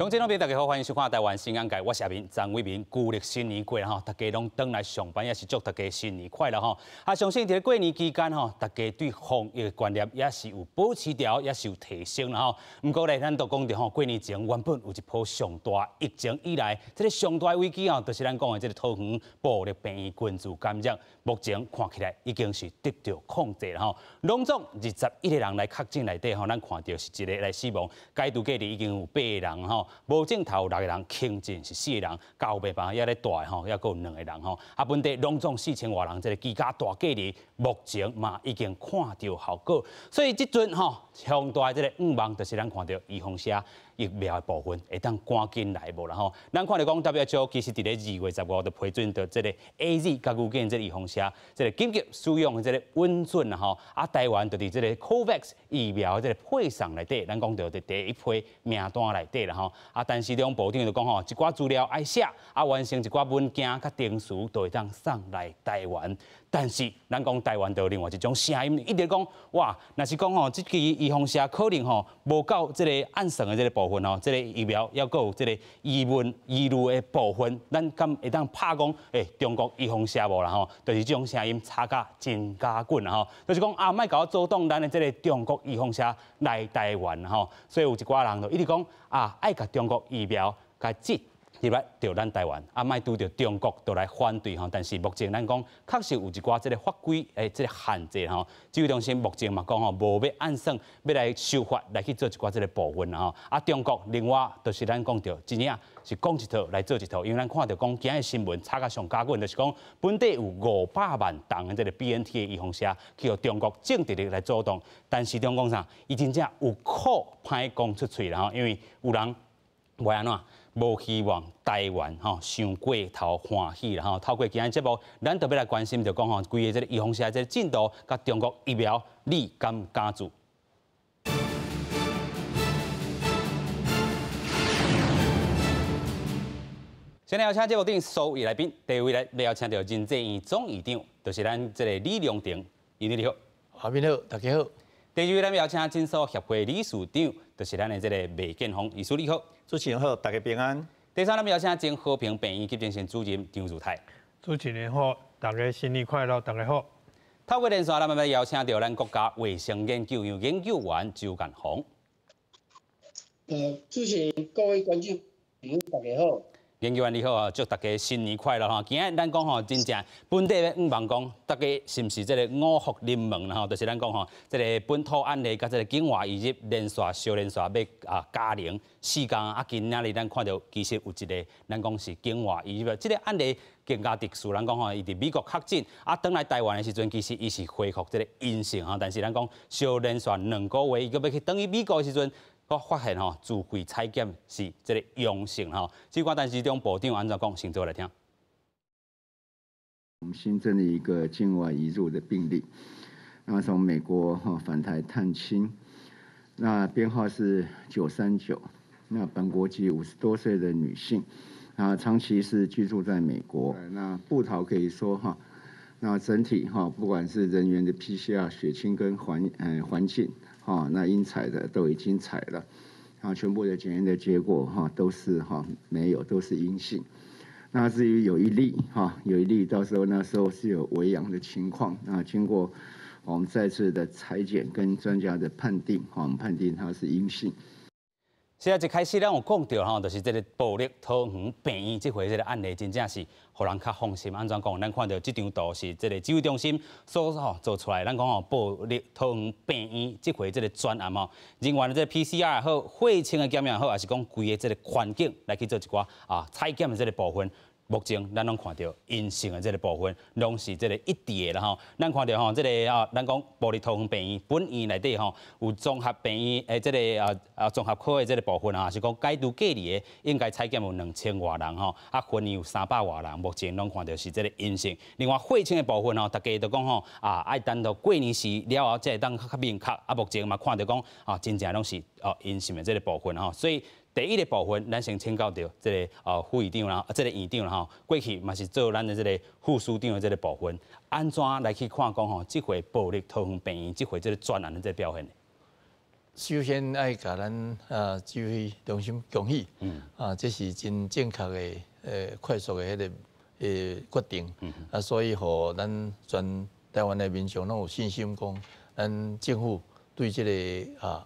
觀眾朋友大家好，歡迎收看《台灣新眼界》，我是阿明張偉明。舊曆新年過吼，大家攏轉來上班，也是祝大家新年快樂吼。啊，相信佇過年期間吼，大家對防疫的觀念也是有保持牢，也是有提升啦吼。毋過咧，咱都講著吼，過年前原本有一波上大疫情以來，這個上大危機吼，就是咱講的這個桃園部立病院群聚感染，目前看起來已經是得到控制啦吼。攏總21個人來確診內底吼，咱看著是一個來死亡，解除隔離已經有八個人吼。無症頭六個人，輕症是四個人，加護病房猶咧蹛的吼，猶閣有兩個人吼。啊，本地攏總4000外人，這個居家大隔離，目前嘛已經看著效果。所以這陣吼，上大的這個願望就是咱看著預防射疫苗的部分會當趕緊來無啦吼。咱看著講 WHO 其實佇咧2月15就批准著這個 AZ 佮牛津這個預防射，這個緊急使用的這個允准啦吼。啊，台灣就佇這個 COVAX 疫苗的這個配送內底，咱講著佇第一批名單內底啦吼。啊，陳時中部長就講吼，一寡資料愛寫，啊，完成一寡文件佮程序，就會當送來台灣。但是，咱講台灣就有另外一種聲音，一直講哇，若是講吼，這支預防射可能吼無夠這個按算的這個部分吼，這個疫苗猶閣有這個疑問疑慮的部分，咱敢會當拍講，欸，中國預防射無啦吼，就是這種聲音吵甲真加緊啦吼，就是講啊，莫共我阻擋咱的這個中國預防射來台灣吼，所以有一寡人就一直講啊，愛共中國疫苗共擠入來著咱台灣，啊，莫拄著中國就來反對吼。但是目前咱講確實有一寡這個法規的這個限制吼。指揮中心目前嘛講吼，無欲按算欲來修法來去做一寡這個部分吼。啊，中國另外就是咱講著真正是講一套來做一套，因為咱看著講今日新聞炒甲上加緊，就是講本地有500萬筒的這個 BNT 的預防射去予中國政治力來阻擋，但是中國啥，伊真正有苦歹講出喙啦吼，因為有人袂按怎。無希望台灣吼傷過頭歡喜啦吼。透過今日節目，咱特別來關心著講吼，規个這個預防射這個進度，佮中國疫苗，你敢敢做？先來邀請節目頂所有來賓，第一位來邀請著仁濟醫院總院長，就是咱這個李良廷，院長你好。阿明好，大家好。第二位咱邀請診所協會理事長，就是咱的這個麥建峰醫師你好。主持人好，大家平安。第三，咱邀請前和平病院急診室主任張如泰。主持人好，大家新年快樂，大家好。透過連線，咱們要邀請著咱國家衛生研究院研究員周建宏。主持人，各位觀眾朋友，大家好。研究員你好啊，祝大家新年快樂吼！今日咱講吼，真正本地咧向望講，大家是毋是這個五福臨門啦吼？就是咱講吼，這個本土案例佮這個境外移入連續相連續欲啊加零四工啊，今仔日咱看著其實有一個咱講是境外移入，這個案例更加特殊，咱講吼，伊佇美國確診啊，轉來台灣的時陣，其實伊是恢復這個陰性吼，但是咱講相連續2個月，伊閣欲去轉去美國的時陣，閣發現吼，自費採檢是這個陽性吼。這寡陳時中部長按怎講，先做來聽。我們新增了一個境外移入的病例，那從美國哈返台探親，那編號是939，那本國籍50多歲的女性，啊長期是居住在美國。那部桃可以說哈，那整體哈不管是人員的 PCR 血清跟環境。哈，那應採的都已經採了，啊，全部的檢驗的結果哈都是哈沒有，都是陰性。那至於有一例哈，有一例到時候那時候是有微陽的情況，那經過我們再次的採檢跟專家的判定，哈，我們判定它是陰性。是啊，一開始咱有講著吼，就是這個部立桃園病院這回這個案例，真正是予人較放心。按怎講？咱看著這張圖是這個指揮中心所吼做出來，咱講吼部立桃園病院這回這個專案吼，人員的這個 PCR 也好，血清的檢驗也好，抑是講規個這個環境來去做一寡啊採檢的這個部分。目前咱攏看著陰性的這個部分，攏是這個一致的啦吼。咱看著吼，這個啊，咱講部立桃園病院本院內底吼，有綜合病院的這個啊啊綜合科的這個部分啊，是講解除隔離的，應該採檢有2000外人吼，啊分院有300外人，目前攏看著是這個陰性。另外血清的部分吼，大家都講吼啊，愛等到過年時了後才會當較較明確。啊，目前嘛看著講啊，真正攏是哦陰性的這個部分吼，所以。第一個部分，咱先請教著這個副院長啦，這個院長啦吼，過去嘛是做咱的這個副司長的這個部分，按怎來去看講吼，這回部立桃園病院這回這個專案的這個表現？首先愛共咱指揮中心恭喜，這是真正確的快速的彼个決定，所以予咱全台灣的民眾攏有信心講，咱政府對這个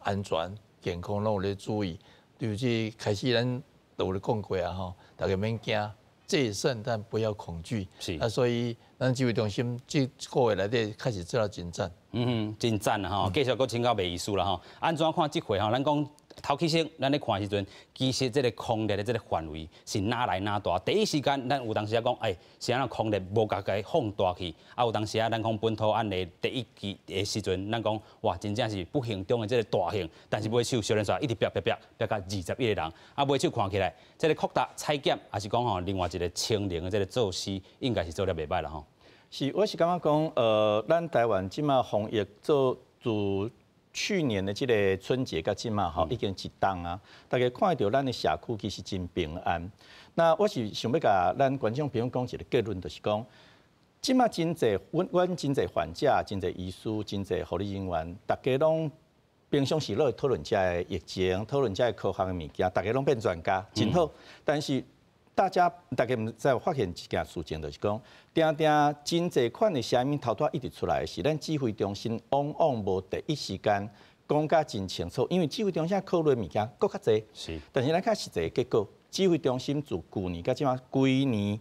安全健康攏有咧注意，對這開始咱都有咧講過啊吼，大家免驚，戒慎但不要恐懼。所以咱指揮中心這個月內底開始做了真讚。嗯哼，真讚啊吼！繼續閣請教麥醫師啦吼。按怎看這回吼？咱講頭起先，咱咧看的時陣，其實這個匡列的這個範圍是哪來哪大？第一時間，咱有當時仔講，欸，是按怎匡列無共共放大去？啊，有當時仔咱講本土案例第一期的時陣，咱講哇，真正是不幸中的這個大幸。但是尾手小連續一直煏煏煏煏到21個人，啊，尾手看起來，這個擴大採檢，抑是講吼，另外一個清零的這個措施，應該是做得袂䆀啦吼。是，我是感覺講，咱台灣這馬防疫做自去年的這个春節到這馬吼，已經一冬啊，大家看著咱的社區其實真平安。那我是想欲共咱觀眾朋友講一个結論，就是講，這馬真濟，阮真濟患者、真濟醫師、真濟護理人員，大家攏平常時攏會討論這个疫情，討論這个科學的物件，大家攏變專家，真好。但是大家毋知有發現一件事情，就是講，定定真濟款的聲音頭拄仔一直出來的是，咱指揮中心往往無第一時間講甲真清楚，因為指揮中心考慮的物件閣較濟。但是咱看實際結果，指揮中心自舊年到這馬規年，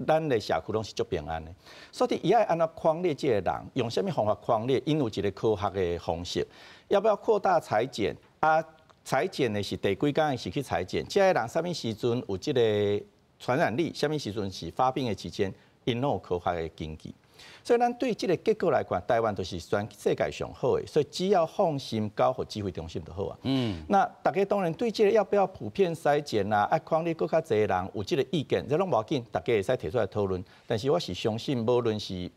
咱的社區攏是足平安的。所以伊愛按怎匡列這個人，用啥物方法匡列？𪜶有一个科學的方式。要不要擴大採檢？啊，採檢的是第幾工是去採檢？這个人啥物時陣有這个傳染力，啥物時陣是發病的期間，𪜶攏有科學的根據。所以咱對這个結果來看，台灣就是全世界上好的，所以只要放心交予指揮中心就好啊。那大家當然對這个要不要普遍篩檢啊，啊，匡列閣較濟人有這个意見，這攏無要緊，大家會使提出來討論。但是我是相信，無論是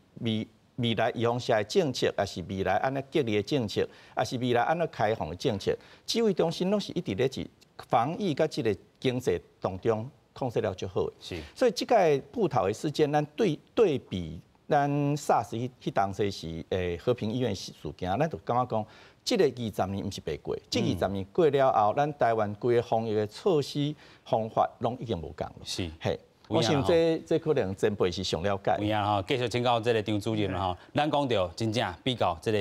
未來預防射的政策，抑是未來按怎隔離的政策，抑是未來按怎開放的政策，指揮中心攏是一直咧佇防疫佮這个經濟當中控制了足好的。所以這個部桃的事件，咱對比咱 SARS 彼當時是和平醫院事件，咱就感覺講，這个二十年毋是白過，這二十年過了後，咱台灣規个防疫的措施方法攏已經無仝。嘿。我想這可能前輩是上了解。有影吼，繼續請教這个張主任吼，咱講著真正比較這个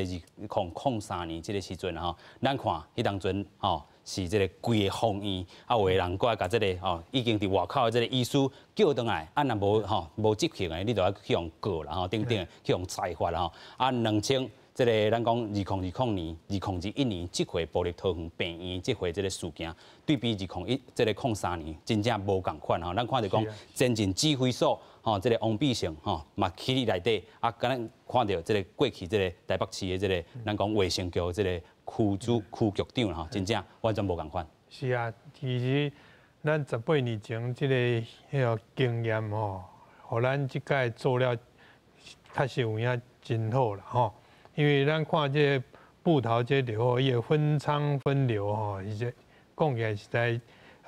2003年這个時陣吼，咱看彼當陣吼是這个規个防院，啊有的人過來共這个吼已經佇外口的這个醫師叫轉來，啊若無吼無執行的，你就愛去予告啦吼，等等去予裁罰啦吼，啊兩千。這个咱講2020年、2021年這回部立桃園病院這回這个事件，對比二零一這个空三年，真正無仝款吼。咱看著講前進指揮所吼，這个王必勝吼嘛去佇內底，啊，敢若看著這个過去這个台北市的這个咱講衛生局這个區主區局長吼，真正完全無仝款。是啊，其實咱18年前這个彼个經驗吼，予咱這擺做了確實有影真好啦吼。因為咱看這个部桃這著好，伊的分艙分流吼，伊這講起來實在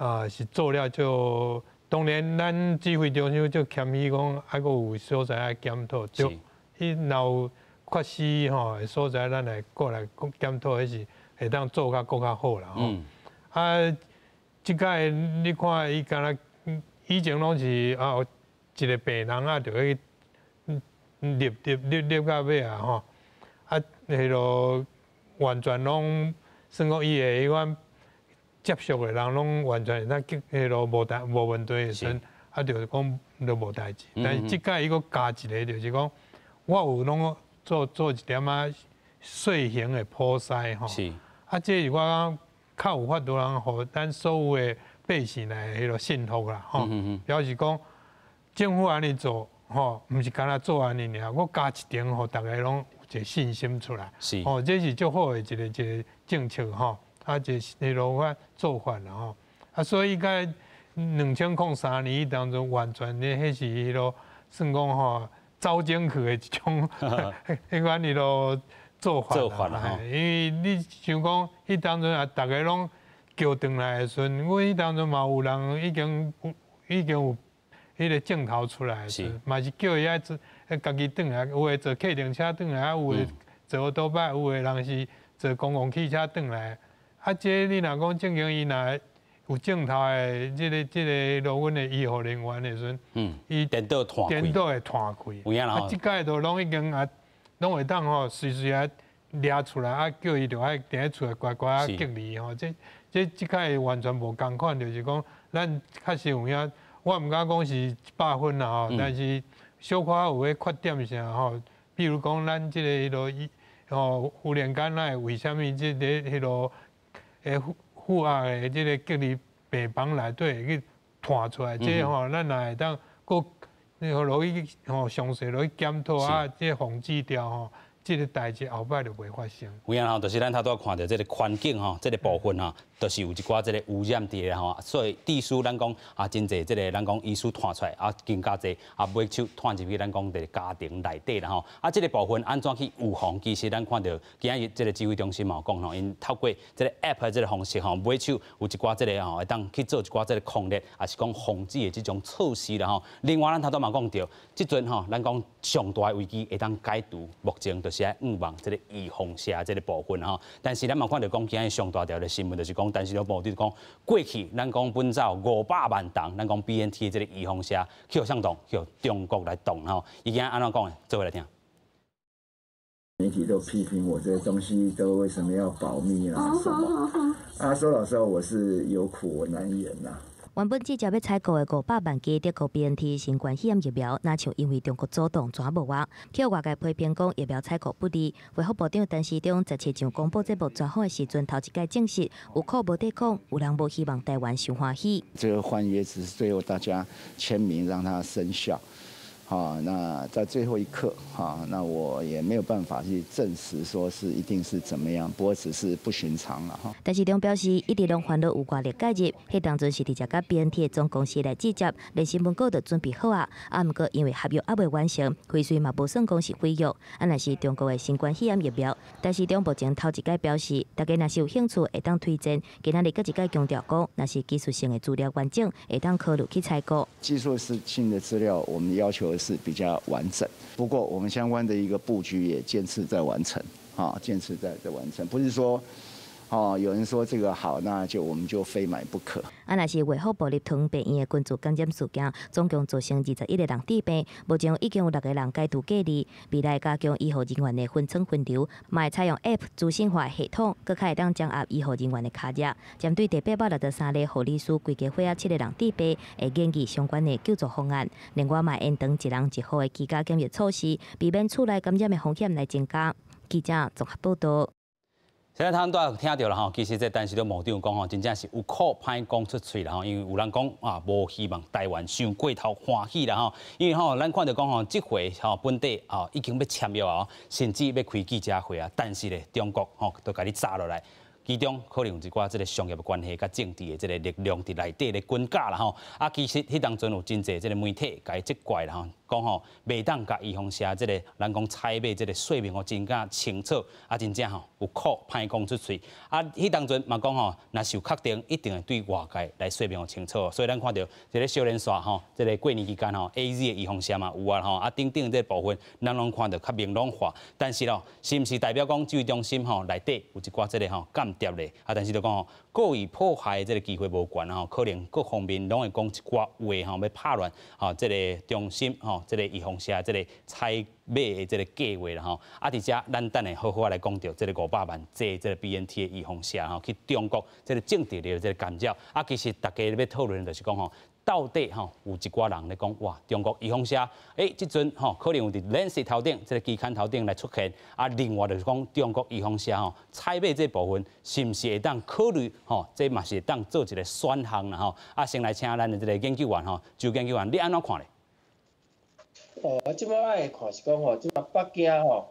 啊是做了就，當然咱指揮中心就謙虛講，還閣有所在愛檢討，對，彼若有缺失吼所在，咱來過來檢討，彼是會當做較閣較好啦吼。啊，這擺你看伊敢若以前攏是啊，一个病人啊，就去入入入入到尾啊吼。啊，彼落完全攏算講伊的彼款接觸的人攏完全會當彼落無代無問題的時陣，啊，就是講就無代誌。但是這擺伊閣加一个，就是講我有攏做做一點仔細型的普篩吼。啊，這是我感覺較有法度通予咱所有的百姓來彼落信服啦吼。表示講政府按呢做吼，毋是干焦做按呢爾，閣加一層，予逐个攏一个信心出來，哦，這是足好的一个政策吼，啊，一个彼落款做法啦吼，啊，所以該2003年當中完全的彼是彼落算講吼走精去的一種，彼款彼落做法啦，因為你想講彼當陣啊，逐个攏叫轉來的時陣，阮彼當陣嘛有人已經有彼个症頭出來，嘛是叫伊愛坐，家己轉來，有的坐客運車轉來，啊有的坐歐多擺，有的人是坐公共汽車轉來，啊，這你若講正經，伊若有鏡頭的這個落阮的醫護人員的時陣，伊電腦彈電腦會彈開。啊，這擺都攏已經啊，攏會當吼隨隨啊掠出來，啊叫伊就愛佇咧厝內乖乖啊隔離吼。這擺完全無仝款，就是講咱確實有影，我毋敢講是100分啦吼，但是小可有彼缺點啥吼，比如講咱這個彼落吼忽然間咱會為啥物這個彼落會負壓的這個隔離病房內底會去彈出來，這吼咱若會當閣落去吼詳細落去檢討啊，這防止掉吼。這個代誌後擺就袂發生。有影吼，就是咱頭拄仔看著這個環境吼，這個部分吼，就是有一寡這個污染佇咧吼，所以致使咱講啊，真濟這個咱講醫師彈出來啊，更加濟啊，尾手彈入去咱講佇家庭內底啦吼。啊，這個部分按怎去預防？其實咱看著今仔日這個指揮中心嘛有講吼，𪜶透過這個 App 的這個方式吼，尾手有一寡這個吼，會當去做一寡這個控制，抑是講防止的這種措施啦吼。另外，咱頭拄嘛講著，這陣吼，咱講上大的危機會當解除，目前就是愛預防這個預防射這個部分吼。但是咱嘛看著講，今日上大條的新聞就是講，陳時中部長講，過去咱講奔走500萬筒，咱講 BNT 的這個預防射去予誰擋，去予中國來擋吼。伊今仔按怎講的？做伙來聽。媒體都批評我這個東西都為什麼要保密啊？什麼？啊，說老實話，我是有苦我難言吶。原本直接欲採購的500萬劑德國 BNT 新冠肺炎疫苗，若像因為中國阻擋轉無啊，予外界批評講疫苗採購不利。衛福部長陳時中17上廣播節目專訪的時陣，頭一擺證實有苦無得講，有人無希望台灣傷歡喜。這個換約只是最後大家簽名讓它生效。好，那在最後一刻，哈，那我也沒有辦法去證實說是一定是怎麼樣，不過只是不尋常了哈。陳時中表示，一直攏煩惱有外力介入，彼當陣是直接佮 BNT 的總公司來接洽，連新聞稿都準備好啊，啊，毋過因為合約猶未完成，輝瑞嘛無算講是毀約，啊，若是中國的新冠肺炎疫苗，陳時中目前頭一擺表示，大家若是有興趣會當推薦，今仔日閣一擺強調講，若是技術性的資料完整，會當考慮去採購。技術性的資料，我們要求是比較完整，不過我們相關的一個布局也漸次在完成，啊，漸次在完成，不是說，哦，有人說這個好，那就我們就非買不可。啊，若是衛福部立湯病院的群聚感染事件，總共造成21個人致病，目前已經有六個人解除隔離。未來加強醫護人員的分層分流，嘛會採用 App 資訊化系統，閣較會當掌握醫護人員的跤跡。針對第863例護理師規家伙仔七個人致病，會研議相關的救助方案。另外嘛，延長一人一戶的居家檢疫措施，避免厝內感染的風險來增加。記者綜合報道。現在頭拄聽著啦吼，其實這陳時中部長講吼，真正是有苦歹講出喙啦吼，因為有人講啊，無希望台灣傷過頭歡喜啦吼，因為吼，咱看著講吼，這回吼本地吼已經欲簽約啊，甚至欲開記者會啊，但是咧，中國吼都共你閘落來。其中可能有一寡這個商業的關係，佮政治的這個力量佇內底咧滾架啦吼。啊，其實彼當陣有真濟這個媒體共伊責怪啦吼，講吼袂當共預防射這個，咱講採買這個說明予真正清楚，啊，真正吼有苦歹講出喙。啊，彼當陣嘛講吼，若是有確定，一定會對外界來說明予清楚。所以咱看著這個小連線吼，這個過年期間吼，AZ 的預防射嘛有啊吼，啊等等這個部分，咱攏看著較明朗化。但是咯，是毋是代表講指揮中心吼內底有一寡這個吼間諜咧？啊，但是就講吼，故意破壞這個機會無懸吼，可能各方面攏會講一寡話吼，欲拍亂吼這個中心吼，這個預防射這個採買的這個計劃啦吼。啊，佇遮咱等下好好來講著這個500萬劑這個 BNT 的預防射吼，去中國這個政治的這個干擾。啊，其實大家欲討論就是講吼，到底吼有一寡人咧講哇，中國預防射，這陣吼可能有佇 Lancet 頭頂這個期刊頭頂來出現。啊，另外就是講中國預防射吼採買這部分，是毋是會當考慮吼？這嘛是會當做一個選項啦吼。啊，先來請咱的這個研究員吼，周研究員，你按怎看咧？哦，這擺愛看是講吼，這擺北京吼，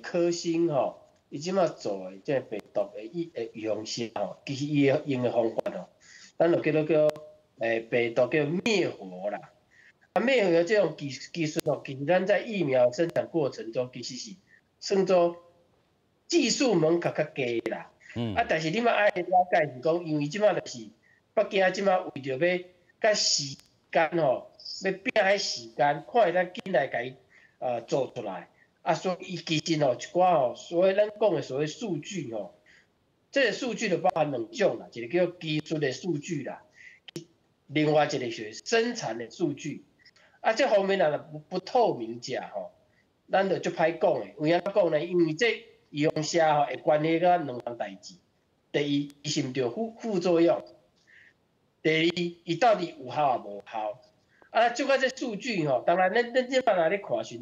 科興吼，伊這擺做的這個病毒的預防射吼，其實伊的用的方法吼，咱就叫做病毒叫滅活啦。啊，滅活的這種技術吼，其實咱在疫苗生產過程中，其實是算做技術門檻較低啦。啊，但是你嘛愛了解是講，因為這擺就是北京這擺為著欲佮時間吼，欲拼彼時間，看會當緊來共伊做出來。啊，所以伊其實吼一寡吼，所謂咱講的所謂數據吼，這个數據就包含兩種啦，一个叫技術的數據啦，另外一个是生產的數據。啊，這方面若不透明者吼，咱就足歹講的。為按怎講呢？因為這預防射吼會關係到兩項代誌。第一，伊是毋著副作用；第二，伊到底有效抑無效？啊，這個這數據吼，當然咱這擺若咧看時，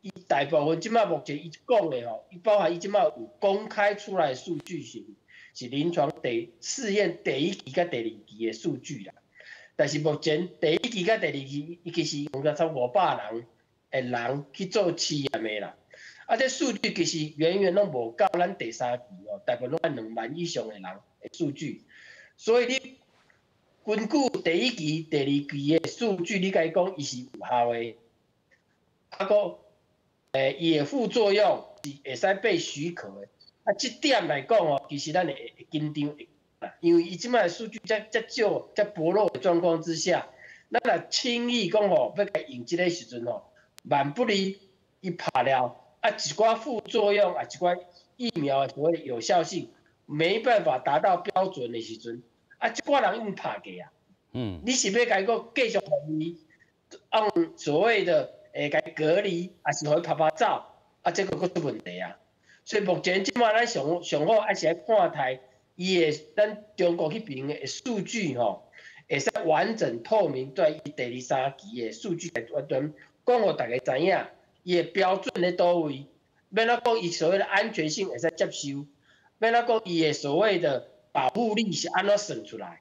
伊大部分這擺目前伊講的吼，伊包含伊這擺有公開出來的數據是臨床第試驗第一期佮第二期的數據啦。但是目前第一期佮第二期，伊其實用了差不多500人的人去做試驗的啦。啊，這數據其實遠遠攏無夠咱第三期哦，大部分攏愛2萬以上的人的數據。所以你根據第一期、第二期的數據，你共伊講伊是有效的，啊，閣伊的副作用是會使被許可的。啊，這點來講哦，其實咱會緊張，因為伊這擺數據遮遮少、遮薄弱的狀況之下，咱若輕易講吼欲共用這个時陣吼，萬不利伊拍了，啊，一寡副作用啊，一寡疫苗的所謂有效性沒辦法達到標準的時陣，啊，這寡人已經拍過啊。你是欲共伊閣繼續予伊按所謂的共伊隔離，抑是予伊拍拍走？啊，這個閣出問題啊。所以目前這擺咱上上好還是愛看待伊的咱中國彼邊的數據吼，會使完整透明對伊第二三期的數據來完全講予大家知影，伊的標準佇佗位，欲按怎講伊所謂的安全性會使接受，欲按怎講伊的所謂的保護力是按怎算出來？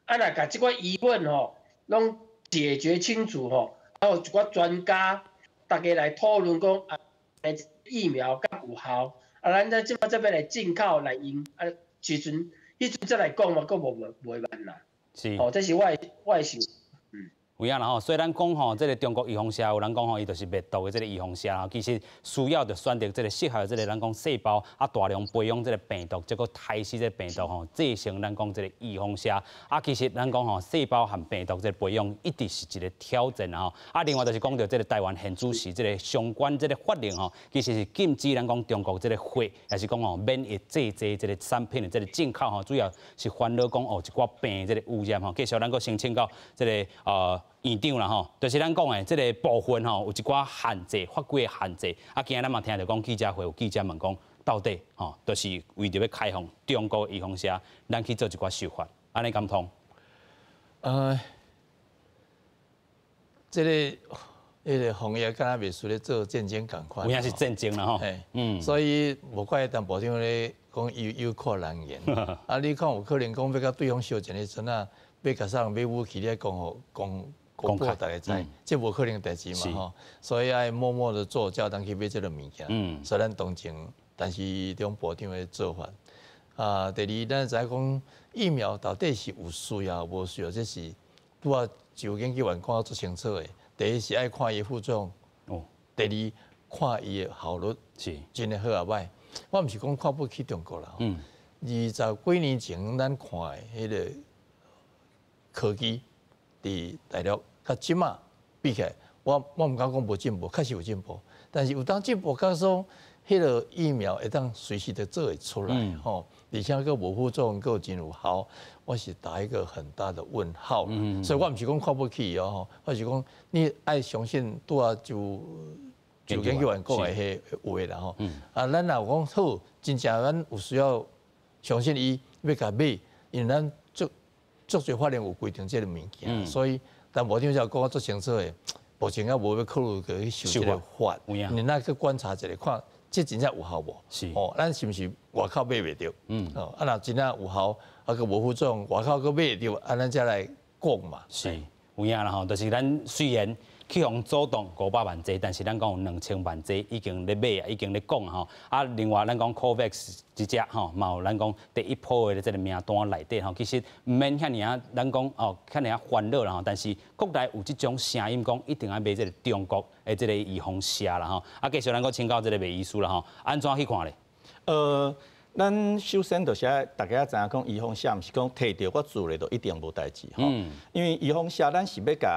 啊，若共這寡疑問吼，攏解決清楚吼，啊有一寡專家大家來討論講啊，疫苗敢有效？啊，咱這這擺才欲來進口來用，啊，時陣彼陣才來講嘛，閣無袂慢啦。是。哦，這是我的想。有影啦吼，所以咱講吼，這个中國預防射有人講吼，伊就是滅毒的這个預防射啦。其實需要就選擇這个適合的這个咱講細胞啊，大量培養這个病毒，結果刣死這个病毒吼，製成咱講這个預防射。啊，其實咱講吼，細胞和病毒這个培養一直是一个挑戰啦吼。啊，另外就是講著這个台灣現主時這个相關這个法令吼，其實是禁止咱講中國這个貨，抑是講吼免疫製劑這个產品的這个進口吼，主要是煩惱講哦一寡病這个污染吼。繼續咱閣申請到這个院長啦吼，就是咱講的這个部分吼，有一寡限制，法規的限制。啊，今日咱嘛聽著講記者會有記者問講，到底吼，就是為著欲開放中國預防射，咱去做一寡修法，按呢敢通？這个彼个防疫敢若袂輸咧做戰爭仝款，有影是戰爭啦吼。所以無怪陳部長咧講有苦難言。啊，你看有可能講欲共對方相戰的時陣啊，欲共啥人買武器，你愛講予講。公布大家知，這無可能代誌嘛吼，所以愛默默的做，才有當去買這个物件。所以咱同情，但是這種部長的做法。啊，第二，咱知影講疫苗到底是有需要無需要，這是拄仔就研究員講得足清楚的。第一是愛看伊副作用，第二看伊的效率真的好抑歹。我毋是講看不起中國啦，20幾年前咱看的彼个科技佇大陸，佮這馬比起來，我毋敢講無進步，確實有進步。但是有當進步，到說彼个疫苗會當隨時都做會出來，吼，而且閣無副作用，閣真有效，我是打一個很大的問號。所以我毋是講看不起哦，我是講你愛相信拄仔就研究員講的彼話啦吼。啊，咱若有講好，真正咱有需要相信伊欲共買，因為咱足足濟法令有規定這个物件，所以但部長才講得足清楚的，目前猶無欲考慮去修這个法，你若去觀察一下，看這真正有效無？哦，咱是毋是外口買袂著？哦，啊，若真正有效，啊，閣無副作用，外口閣買會著，啊，咱才來講嘛。是，有影啦吼，就是咱雖然去予阻擋500萬劑，但是咱講有2000萬劑已經咧買啊，已經咧講吼。啊，另外咱講 COVAX 這隻吼，嘛有咱講第一波的這个名單內底吼，其實毋免遐爾仔，咱講哦，遐爾仔煩惱啦吼。但是國內有這種聲音講，一定愛買這个中國的這个預防射啦吼。啊，繼續咱閣請教這个麥醫師啦吼，按怎去看咧？咱首先就是愛大家知影講，預防射毋是講提著我注咧就一定無代誌吼。因為預防射咱是欲共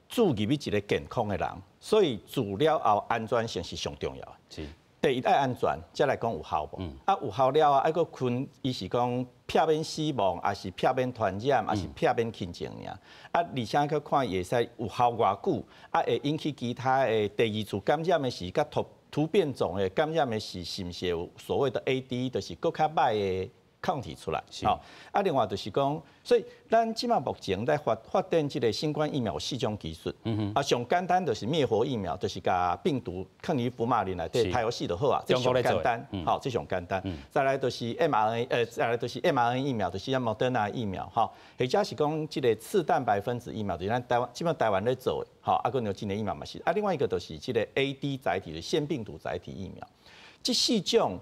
注入去一个健康的人，所以注了後安全性是上重要的。第一愛安全，才來講有效無？啊，有效了啊，愛閣分，伊是講避免死亡，抑是避免傳染，抑是避免輕症爾。啊，而且閣看伊會使有效偌久，啊，會引起其他的第二次感染的時，佮突變種的感染的時，是毋是有所謂的 ADE，就是閣較歹的抗體出來。吼，啊，另外就是講，所以咱這馬目前在發展這個新冠疫苗有四種技術。啊，上簡單就是滅活疫苗，就是共病毒囥佇福馬林內底刣予死就好啊，這上簡單。好，這上簡單。再來就是 mRNA，再來就是 mRNA 疫苗，就是莫德納疫苗，吼，或者是講這個次蛋白分子疫苗，就是咱台灣這馬台灣咧做的，吼，啊，閣牛津的疫苗嘛是。啊，另外一個就是這個 AD 載體的腺病毒載體疫苗，這四種。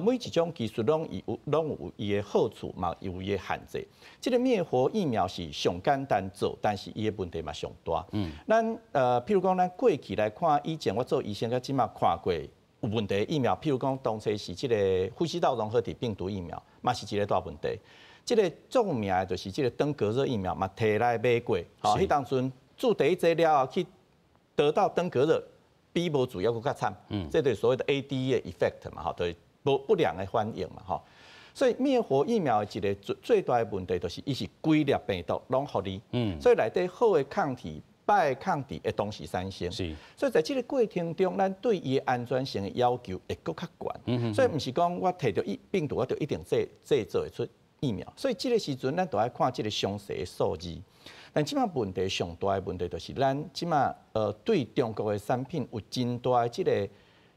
每一種技術攏有伊的好處，嘛有伊的限制。這個滅活疫苗是上簡單做，但是伊的問題嘛上大。咱譬如講，咱過去來看，以前我做醫生，佮這馬看過有問題疫苗，譬如講當初是這個呼吸道融合體病毒疫苗，嘛是一個大問題。這個著名的就是這個登革熱疫苗，嘛提來買過。吼，彼當陣注第一劑了後，去得到登革熱，比無注猶閣較慘。這就是所謂的 ADE 的 effect 嘛，吼，對。不良的反應嘛，吼，所以滅活疫苗的一個最最大的問題就是，伊是規粒病毒攏予你，所以內底好的抗體、歹的抗體會同時產生。所以在這個過程中，咱對伊的安全性的要求會閣較懸。所以毋是講我提著疫病毒，我就一定製造會出疫苗。所以這個時陣，咱就愛看這個詳細的數字。但這馬問題上大的問題就是，咱這馬對中國的產品有真大的這個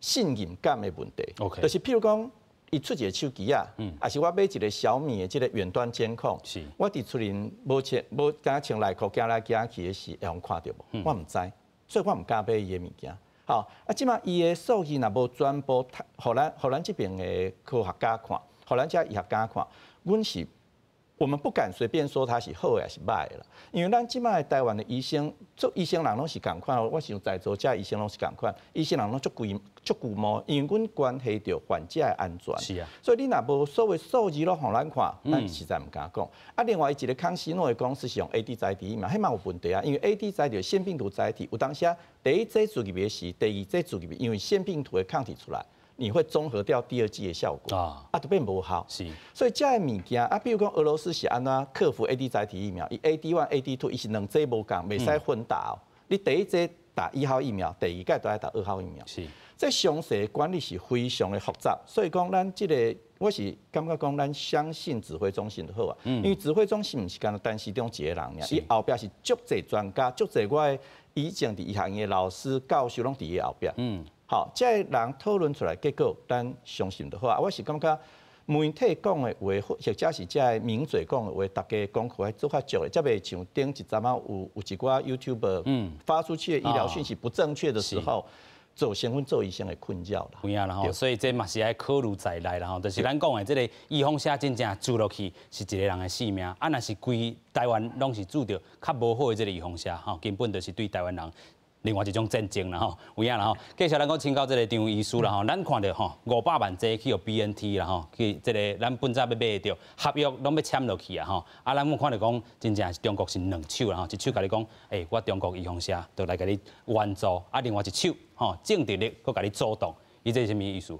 信任感的問題。 就是譬如講，伊出一個手機啊，抑是我買一個小米的這個遠端監控，我佇厝裡無穿無敢穿內褲行來行去的時，會予看著無？我毋知，所以我毋敢買伊的物件。吼，啊，這馬伊的數據若無全部，予咱這邊的科學家看，予咱這醫學家看，我們不敢隨便說它是好的還是歹的啦，因為咱這馬台灣的醫生，做醫生人攏是仝款，我想在座這醫生攏是仝款，醫生人攏足規足龜毛，因為阮關係著患者的安全。所以你若無所謂數字攏予咱看，咱實在毋敢講。啊，另外伊一個康希諾的公司是用 AD 載體嘛，彼嘛有問題啊，因為 AD 載體腺病毒載體，有當時第一劑注入去時，第二劑注入去，因為腺病毒的抗體出來，你會綜合掉第二劑的效果啊，就變無效。所以這個物件啊，比如講俄羅斯是按怎克服 AD 載體疫苗？伊 AD 1、AD 2，伊是兩劑無仝，袂使混打哦。你第一劑打1號疫苗，第二劑都愛打2號疫苗。這詳細管理是非常的複雜，所以講咱這個我是感覺講咱相信指揮中心就好啊。因為指揮中心毋是干焦陳時中一個人爾，伊後壁是足濟專家，足濟我的以前佇醫學院的老師、教授攏佇伊後壁。好，這個人討論出來結果，咱相信就好啊。我是感覺媒體講的話，或者是這個名嘴講的話，大家功課愛做較足的，才袂像頂一陣仔有一寡 YouTuber 發出去的醫療訊息不正確的時候，造成阮做醫生的困擾啦。有影啦吼，所以這嘛是愛考慮在內啦吼。就是咱講的這個預防射真正注落去是一個人的性命，啊，若是規台灣攏是注著較無好的這個預防射吼，根本就是對台灣人另外一種戰爭啦吼，有影啦吼。繼續咱閣請教這個張醫師啦吼，咱看著吼500萬劑去予 BNT 啦吼，去這個咱本早欲買著合約攏欲簽落去啊吼。啊，咱有看著講真正是中國是兩手啦吼，一手共你講，欸，我中國預防射就來共你援助，啊，另外一手吼政治力閣共你阻擋，伊這是啥物意思？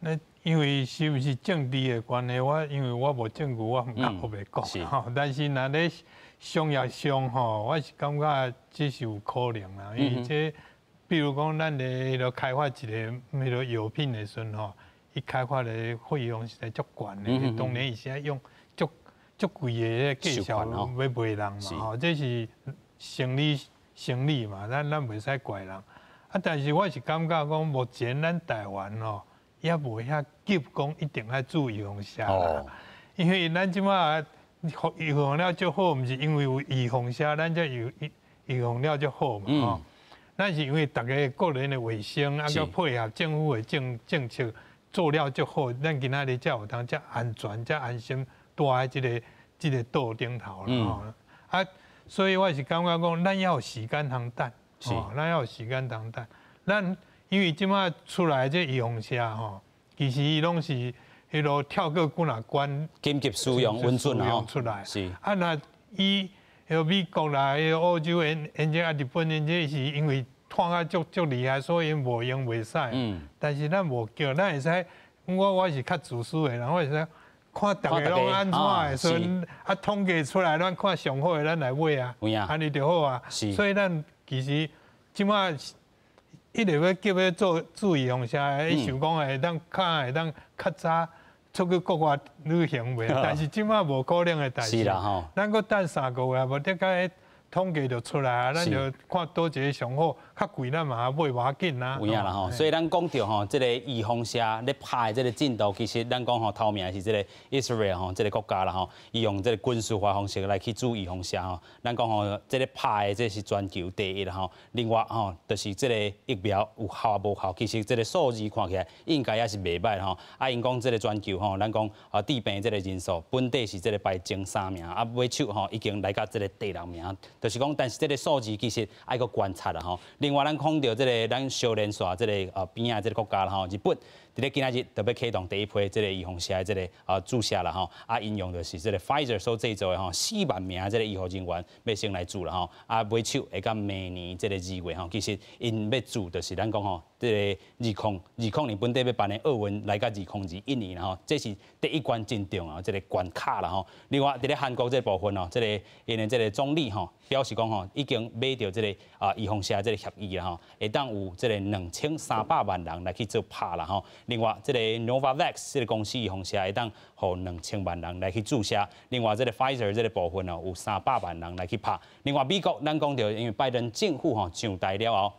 那因為是毋是政治的關係，我因為我無證據，我毋敢閣袂講吼。但是若咧商業上吼，我是感覺這是有可能啦。因為這，比如講，咱咧彼個開發一個彼個藥品的時陣吼，伊開發的費用實在足懸的。當然伊是愛用足足貴的價錢欲賣人嘛吼，這是生理嘛，咱袂使怪人。啊，但是我是感覺講，目前咱台灣吼，猶無遐急講一定愛注預防射啦。因為咱這馬預防了足好，毋是因為有預防射，咱才預防了足好嘛吼。咱是因為逐家個人的衛生，啊，閣配合政府的政策做了足好，咱今仔日才有通遮安全、遮安心蹛佇這個島頂頭啦吼。啊，所以我是感覺講，咱猶有時間通等，吼，咱猶有時間通等。咱因為這馬出來這預防射吼，其實伊攏是彼落跳過幾若關，緊急使用允准吼。出來。啊，若伊彼美國啦、彼澳洲、𪜶這啊日本𪜶這是因為拖啊足足厲害，所以𪜶無用袂使。但是咱無叫，咱會使，我是較自私的人，我會使看逐家攏按怎的時陣，啊統計出來，咱看上好的，咱來買啊，按呢就好啊。所以咱其實這馬一直欲叫欲做注預防射，伊想講會當較會當較早出去國外旅行袂？但是這馬無可能的代誌。是啦吼。咱閣等3個月，無得甲統計就出來啊，咱就看佗一个上好，較貴咱嘛買無要緊啊。有影啦吼，所以咱講著吼，這個預防射咧拍的這個進度，其實咱講吼，頭名是這個 Israel 吼，這個國家啦吼，伊用這個軍事化方式來去注預防射吼。咱講吼，這個拍的這是全球第一啦吼。另外吼，就是這個疫苗有效無效，其實這個數字看起來應該也是袂䆀吼。啊，𪜶講這個全球吼，咱講啊，致病這個人數本底是這個排前三名，啊，尾手吼已經來到這個第六名。就是講，但是這個數字其實愛閣觀察啦吼。另外，咱講著這個咱相連紲這個邊仔這個國家啦吼，日本佇咧今仔日就欲啟動第一批這個預防射的這個注射啦吼。啊，𪜶用的是這個 Pfizer 所製造的吼，4萬名這個醫護人員欲先來注啦吼。啊，尾手會到明年這個2月吼，其實𪜶欲注就是咱講吼，這個2020年本底欲辦的奧運來到2021年啦吼，這是第一關真重要這個關卡啦吼。另外，佇咧韓國這個部分哦，這個𪜶的這個總理吼表示講吼，已經買著這個預防射這個協議啦吼，會當有這個2300萬人來去做拍啦吼。另外，這個 Novavax 這個公司預防射會當予2000萬人來去注射。另外，這個 Pfizer 這個部分哦，有300萬人來去拍。另外，美國咱講著，因為拜登政府吼上台了後，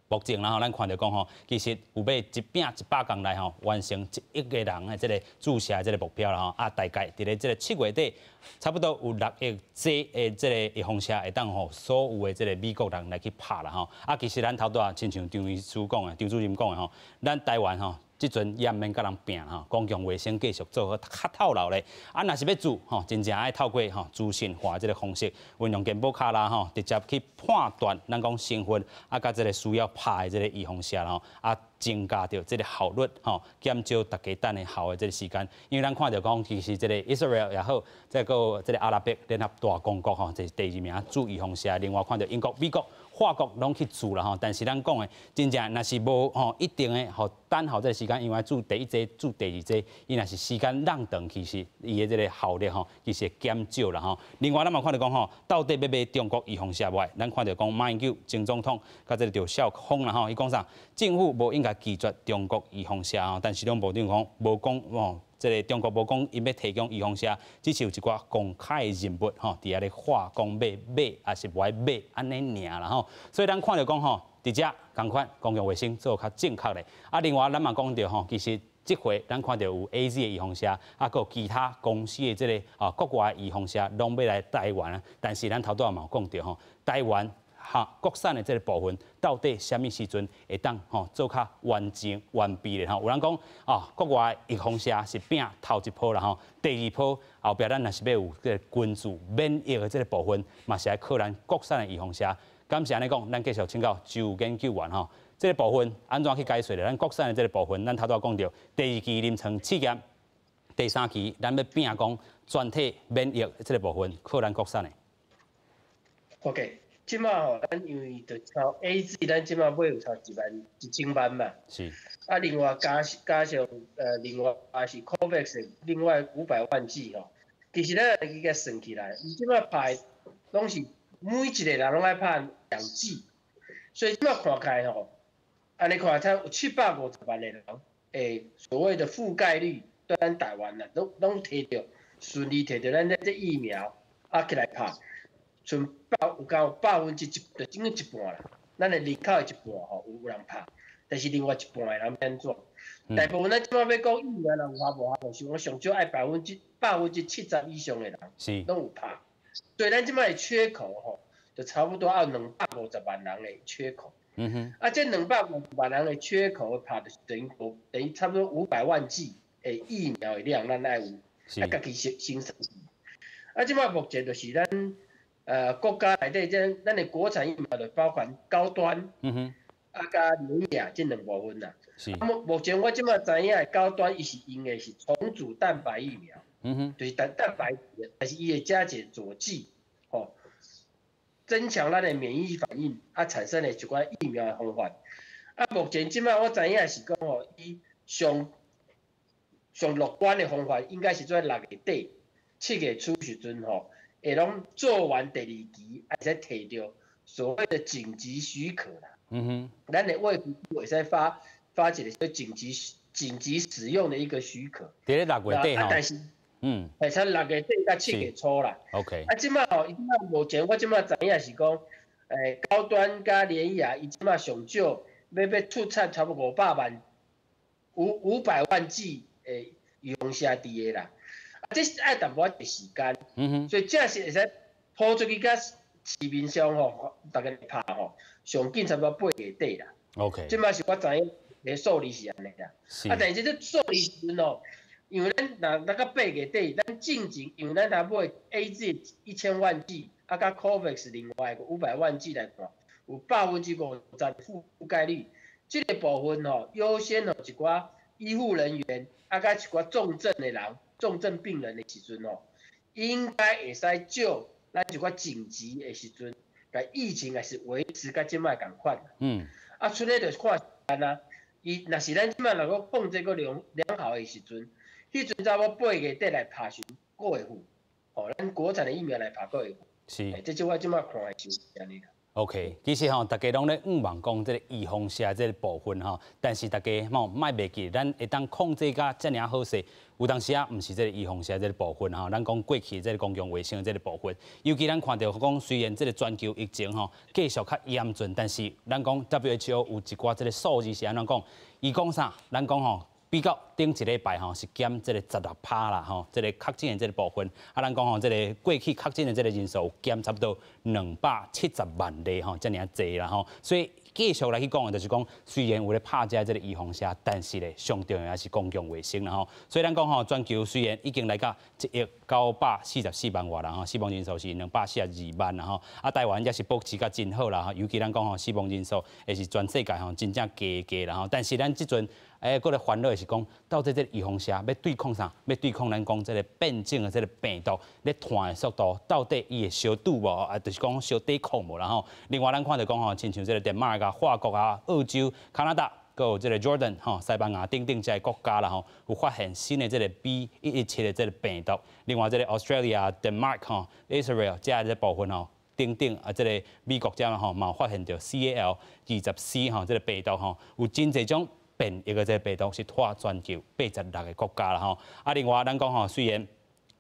目前啦吼，咱看著講吼，其實有欲一拚100工內吼，完成1億個人的這個注射這個目標啦吼。啊，大概佇咧這個7月底，差不多有6億劑的這個預防射會當予所有的這個美國人來去拍啦吼。啊，其實咱頭拄仔親像張醫師講的，張主任講的吼，咱台灣吼，這陣也毋免佮人拚吼，公共衛生繼續做好較透流咧。啊，若是欲注吼，真正愛透過吼資訊化這個方式，運用健保卡啦吼，直接去判斷咱講身份，啊，佮這個需要拍的這個預防射吼，啊，增加著這個效率吼，減少大家等的效的這個時間。因為咱看著講，其實這個 Israel 也好，這個這個阿拉伯聯合大公國吼，這是第二名注預防射。另外看著英國、美國、法國攏去注啦吼，但是咱講的真正若是無吼一定的予等候這個時間，因為注第一劑、注第二劑，伊若是時間攏長，其實伊的這個效力吼，其實會減少啦吼。另外，咱嘛看著講吼，到底欲買中國預防射無？咱看著講馬英九前總統佮這個趙少康啦吼，伊講啥？政府無應該拒絕中國預防射吼，但是攏無點講無講吼。這個中國無講𪜶欲提供預防射，只是有一寡公開的人物吼，佇遐咧話講欲買，抑是無愛買，按呢爾啦吼。所以咱看著講吼，佇遮仝款公共衛生做較正確咧。啊，另外咱嘛講著吼，其實這回咱看著有 AZ 的預防射，啊，閣有其他公司的這個國外預防射，攏欲來台灣。但是咱頭拄仔嘛有講著吼，台灣哈國產的這個部分，到底啥物時陣會當吼做較完整完備的吼？有人講啊，國外預防射是拚頭一波啦吼，第二波後壁咱若是欲有這個根治免疫的這個部分，嘛是愛靠咱國產的預防射。敢是按呢講，咱繼續請教周研究員吼，這個部分按怎去解說咧？咱國產的這個部分，咱頭拄仔講著，第二期臨床試驗，第三期咱欲拚講全體免疫這個部分，靠咱國產的。 OK。這馬吼，咱因為就超 AZ，咱這馬買有超1萬1000萬嘛。啊，另外加上另外也是 COVAX 另外500萬劑吼。其實咱會去共算起來，伊這馬拍攏是每一個人攏愛拍兩劑，所以這馬看起來吼，按呢看才有750萬個人，所謂的覆蓋率對咱台灣啦，攏摕著順利摕著咱這疫苗啊起來拍。剩百有夠1%，就等於一半啦。咱的人口的一半吼有人拍，但是另外一半的人欲按怎？大部分咱這馬欲講疫苗若有效無效，就是講上少愛70%以上的人攏有拍。所以咱這馬的缺口吼，就差不多愛250萬人的缺口。啊，這250萬人的缺口拍，就是等於差不多500萬劑的疫苗的量，咱愛有，愛家己生產。啊，這馬目前就是咱國家內底這咱的國產疫苗就包含高端，啊，佮聯亞這兩部分啦。啊，目前我這馬知影的高端，伊是用的是重組蛋白疫苗，就是蛋白質，但是伊會加一個佐劑，吼。增強咱的免疫反應，啊，產生的一寡疫苗的方法。啊，目前這擺我知影是講吼，伊上上樂觀的方法應該是在6月底、7月初時陣吼，會攏做完第二期，會使提著所謂的緊急許可啦。咱的衛福部會使發發一個緊急使用的一個許可。佇咧6月底吼。但是，會使6月底到7月初啦。 啊，這擺吼，這擺目前我這擺知影是講，高端佮聯亞，伊這擺上少欲出產差不多500萬500萬劑的預防射佇的啦。啊，這是愛淡薄仔時間。所以這是會使鋪出去佮市面上吼，逐家來拍吼，上緊差不多8月底啦。這擺是我知影的數字是按呢啦。啊，但是這數字時陣吼，因為咱若若到8月底，咱進前因為咱若買 AZ 1000萬劑，啊，佮 COVAX 另外500萬劑來看，有50%覆蓋率。這個部分吼，優先予一寡醫護人員，啊，佮一寡重症的人、重症病人的時陣吼，應該會使照咱一寡緊急的時陣，共疫情也是維持佮這擺仝款。啊，出咧就是看時間啊。伊若是咱這擺若閣控制閣良好的時陣，彼陣差不多8月底來拍時，閣會赴，吼，咱國產的疫苗來拍閣會赴。這是我這擺看的是按呢啦。 OK，其實吼，大家攏咧向望講這個預防射這個部分吼，但是大家吼莫袂記，咱會當控制甲遮爾好勢，有當時啊，毋是這個預防射這個部分吼，咱講過去這個公共衛生這個部分，尤其咱看著講，雖然這個全球疫情吼繼續較嚴峻，但是咱講 WHO 有一寡這個數字是按怎講？伊講啥？咱講吼，比較頂一禮拜吼是減這個16趴啦吼，這個確診的這個部分，啊，咱講吼這個過去確診的這個人數有減差不多270萬例吼，遮爾濟啦吼，所以繼續來去講的就是講，雖然有咧拍這個預防射，但是咧上重要也是公共衛生啦吼。所以咱講吼，全球雖然已經來到1億944萬外人吼，死亡人數是242萬啦吼。啊，台灣也是保持甲真好啦吼，尤其咱講吼，死亡人數也是全世界吼真正低低啦吼。但是咱這陣閣咧煩惱的是講，到底這個預防射欲對抗啥？欲對抗咱講這個變種的這個病毒咧傳的速度，到底伊會相拄無？啊，就是講相抵抗無啦吼。另外，咱看著講吼，親像這個丹麥啊、法國啊、澳洲、加拿大，閣有這個 Jordan 吼、西班牙等等這個國家啦吼，有發現新的這個 B117的這個病毒。另外，這個 Australia、Denmark 吼、Israel 這個部分吼，等等啊，這個美國這吼嘛有發現著 CAL 20C 吼，這個病毒吼，有真濟種變異的這個病毒是拖全球86個國家啦吼。啊，另外咱講吼，雖然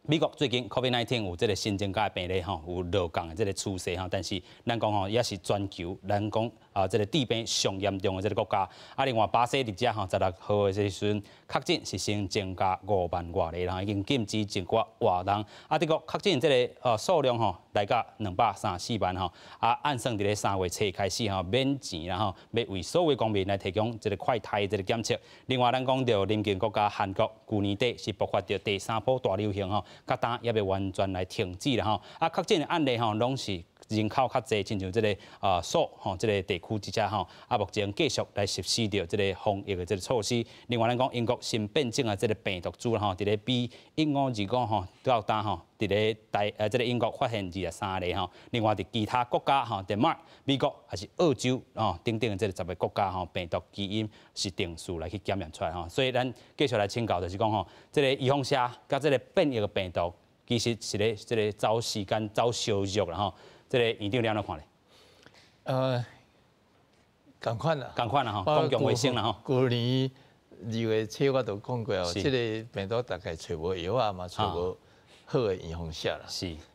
美國最近 COVID-19 有這個新增加的病例吼，有落降的這個趨勢吼，但是咱講吼，也是全球咱講啊，這個致病上嚴重的這個國家。啊，另外巴西佇遮吼，16號的時陣確診是新增加5萬外例，然後已經禁止一寡活動。啊，德國確診這個數量吼來到234萬吼。啊，按算佇咧3月初開始吼免錢啦吼，欲為所有公民來提供這個快篩這個檢測。另外，咱講著鄰近國家韓國，舊年底是爆發著第三波大流行吼，到今猶未完全來停止啦吼。啊，確診的案例吼，攏是人口較濟，親像這個啊首爾吼，這個地區之下吼，啊目前繼續來實施著這個防疫的這個措施。另外，咱講英國新變種的這個病毒株吼，佇咧 B.1.525吼，到今吼，佇咧台這個英國發現23例吼。另外，佇其他國家吼，丹麥、美國抑是澳洲吼等等的這個10個國家吼，病毒基因是定序來去檢驗出來吼。所以咱繼續來請教，就是講吼，這個預防射佮這個變異的病毒，其實是咧這個走時間、走相若啦吼。這個院長你按怎看咧？仝款啦，仝款啦吼，公共衛生啦吼。舊年2月初我就講過哦，這個病毒大概揣無藥啊嘛，揣無好的預防射啦。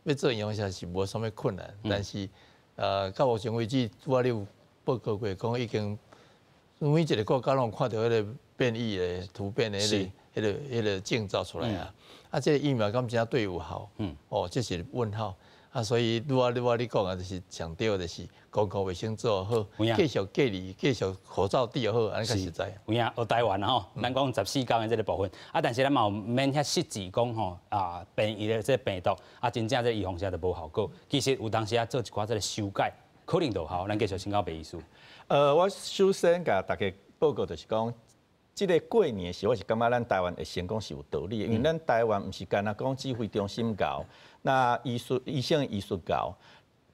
欲做預防射是無啥物困難，但是到目前為止，我咧有報告過，講已經每一個國家攏看著彼個變異的突變的彼個徵兆出來啊。啊，這個疫苗敢真正對有效？哦，這是問號。啊，所以拄仔你講啊，就是上對就是公共衛生做好，繼續隔離，繼續口罩戴好，按呢較實在。有影學台灣吼，咱講14天的這個部分，啊，但是咱嘛毋免遐失智講吼，啊，變異的這個病毒，啊，真正這預防射就無效果。其實有當時啊做一寡這個修改，可能就有效。咱繼續請教白醫師。我首先共大家報告就是講，這個過年時，我是感覺咱台灣會成功是有道理的，因為咱台灣毋是干焦講指揮中心𠢕，那醫術醫生醫術𠢕，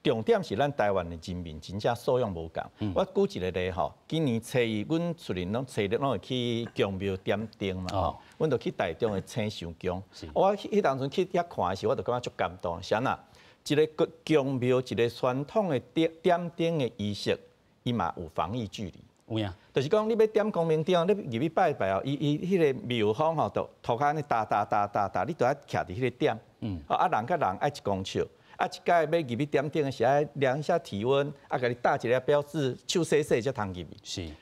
重點是咱台灣的人民真正素養無仝。我舉一個例吼，今年初一，阮厝人攏初一攏會去宮廟點燈嘛吼，阮就去台中的青山宮。我彼當陣去遐看的時，我就感覺足感動。是按怎？一個宮廟，一個傳統的點點燈的儀式，伊嘛有防疫距離。有影。就是講，你欲點光明燈，你入去拜拜哦，伊伊彼個廟方吼，就塗跤按呢踏踏踏踏踏，你著愛徛佇彼個點。啊，人佮人愛一公尺。啊，一擺欲入去點燈的時，愛量一下體溫，啊，共你貼一个標誌，手洗洗才通入去。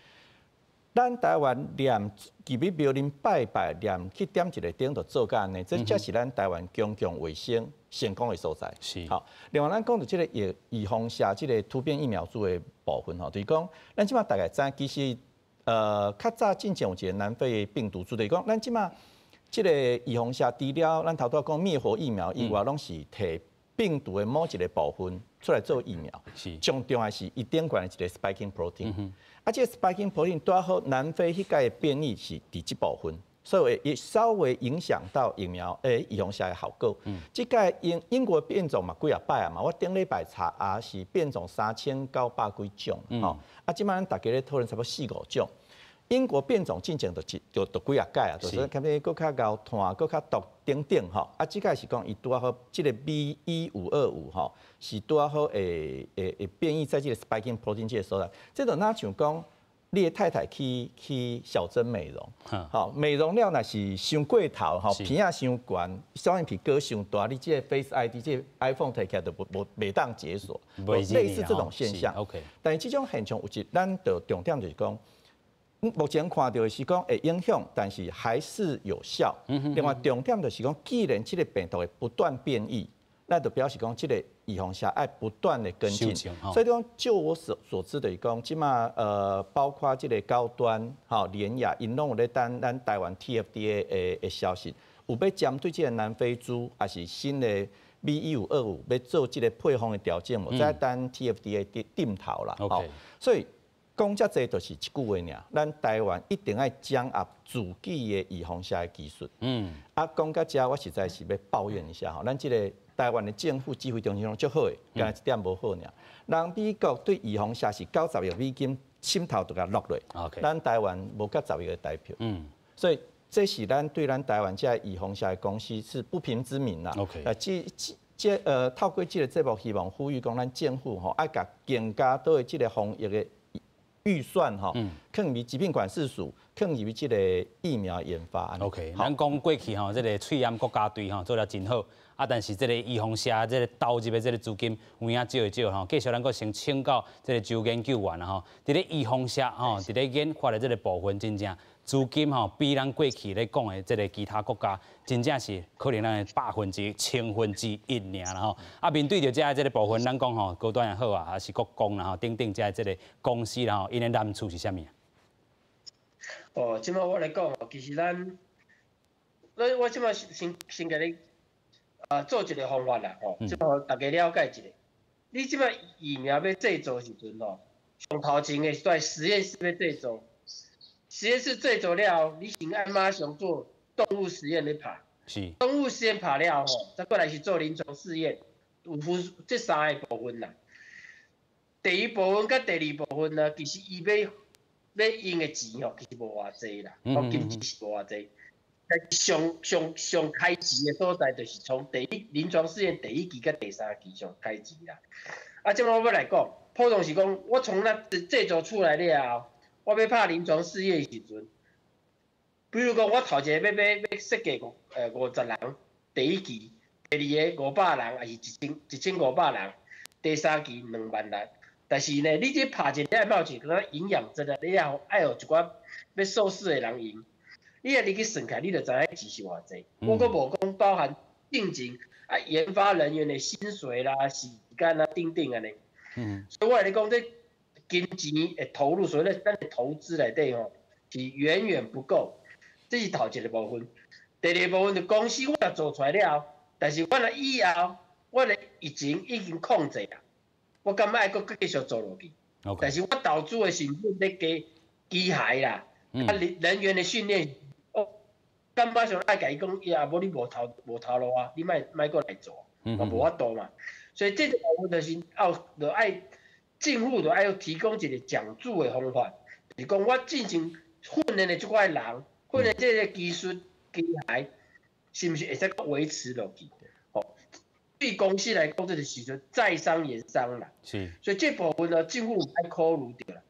咱台灣連入去廟裡拜拜，連去點一個燈，就做甲按呢，這才是咱台灣公共衛生成功的所在。好，另外咱講著這个預防射這个突變疫苗株的部分吼，就是講咱這馬大概知，其實較早進前有一個南非病毒株，就是講咱這馬這个預防射除了咱頭拄仔講滅活疫苗以外，攏是提病毒的某一個部分出來做疫苗。上重要是伊頂懸的一個 spiking protein。啊，這个 spiking protein 拄好南非彼擺的變異是佇這部分，所以會稍微影響到疫苗的預防射的效果。這擺英英國變種嘛幾仔擺啊嘛，我頂禮拜查也是變種3900幾種，吼。啊，這擺咱大家咧討論差不多四五種。英國變種進前就一就就幾仔擺啊，就是較欲閣較𠢕傳，閣較毒等等吼。啊，這擺是講伊拄仔好，這个 BE.525吼，是拄仔好會會會變異在這个 spiking protein 這个所在。這就若像講，你的太太去去小針美容，吼，美容了若是傷過頭吼，鼻仔傷懸，雙眼皮割傷大，你這个 Face ID 這个 iPhone 提起來就無無袂當解鎖，類似這種現象。 但是這種現象有一，咱著重點就是講，目前看著的是講會影響，但是還是有效。另外重點就是講，既然這个病毒會不斷變異，那就表示講這个預防射愛不斷的跟進。所以講，就我所所知的講，這馬包括這个高端、吼聯亞，𪜶攏有咧等咱台灣 TFDA 的的消息，有欲針對這个南非株，抑是新的 BE.525欲做這个配方的調整，無在等 TFDA 點點頭啦。 所以講遮濟就是一句話爾，咱台灣一定愛掌握自己的預防射的技術。啊，講到遮，我實在是欲抱怨一下吼，咱這个台灣的政府指揮中心攏足好的，干焦這點無好爾。人美國對預防射是90億美金，滲透就共落落。 咱台灣無甲十億的台票。所以這是咱對咱台灣這个預防射的公司是不平之鳴啦。 啊，這這這透過這个節目，希望呼籲講咱政府吼愛共更加多的這个防疫的預算吼，放佇疾病管制署，放入這个疫苗研發。 OK，咱講過去吼，這个喙罨國家隊吼做得真好，啊，但是這个預防射這个投入的這个資金有影少會少吼。繼續咱閣先請教這个周研究員啦吼，佇咧預防射吼，佇咧研發的這个部分，真正資金吼比咱過去咧講的這个其他國家，真正是可能咱的百分之、千分之一爾啦吼。啊，面對著遮這个部分，咱講吼高端也好啊，還是國光啦吼等等遮這个公司啦吼，𪜶的難處是啥物？哦，這擺我來講，其實咱，我我這擺先先共你啊做一个方法啦，吼，這擺予大家了解一下。你這擺疫苗欲製造時陣吼，上頭前的是佇實驗室欲製造，實驗室製造了後，你先愛馬上做動物實驗咧拍。動物實驗拍了後，再過來是做臨床試驗，有分這三个部分啦。第一部分佮第二部分呢，其實伊欲欲用的錢吼，其實無偌濟啦，哦，金錢是無偌濟。但上上上開錢的所在，就是從第一臨床試驗第一期佮第三期上開錢啦。啊，這擺我欲來講，普通是講，我從咱製造出來了後，我欲拍臨床試驗的時陣，比如講，我頭一個欲欲欲設計五50人，第一期，第二个500人，抑是一千1500人，第三期2萬人。但是呢，你這拍一個愛冒一個營養針啊，你也愛予一寡欲受試的人用。你若入去算起來，你就知影錢是偌濟。我閣無講包含進前啊研發人員的薪水啦、時間啊等等按呢。所以我會共你講，這金錢的投入，所以咱的投資內底吼是遠遠不夠。這是頭一个部分。第二个部分就公司我若做出來了後，但是我若以後我的疫情已經控制啊，我敢愛閣繼續做落去。 但是我投資的成本咧加機械啦，啊人人員的訓練，我敢馬上愛共伊講，伊啊無你無頭無頭路啊，你莫莫閣來做，嘛無法度嘛。所以這個部分就是後就愛政府就愛提供一個獎助的方法，就是講我進行訓練的這寡人，訓練這個技術機械，是毋是會使維持落去？吼，對公司來講，這就是說在商言商啦。所以這部分呢，政府愛考慮著啦。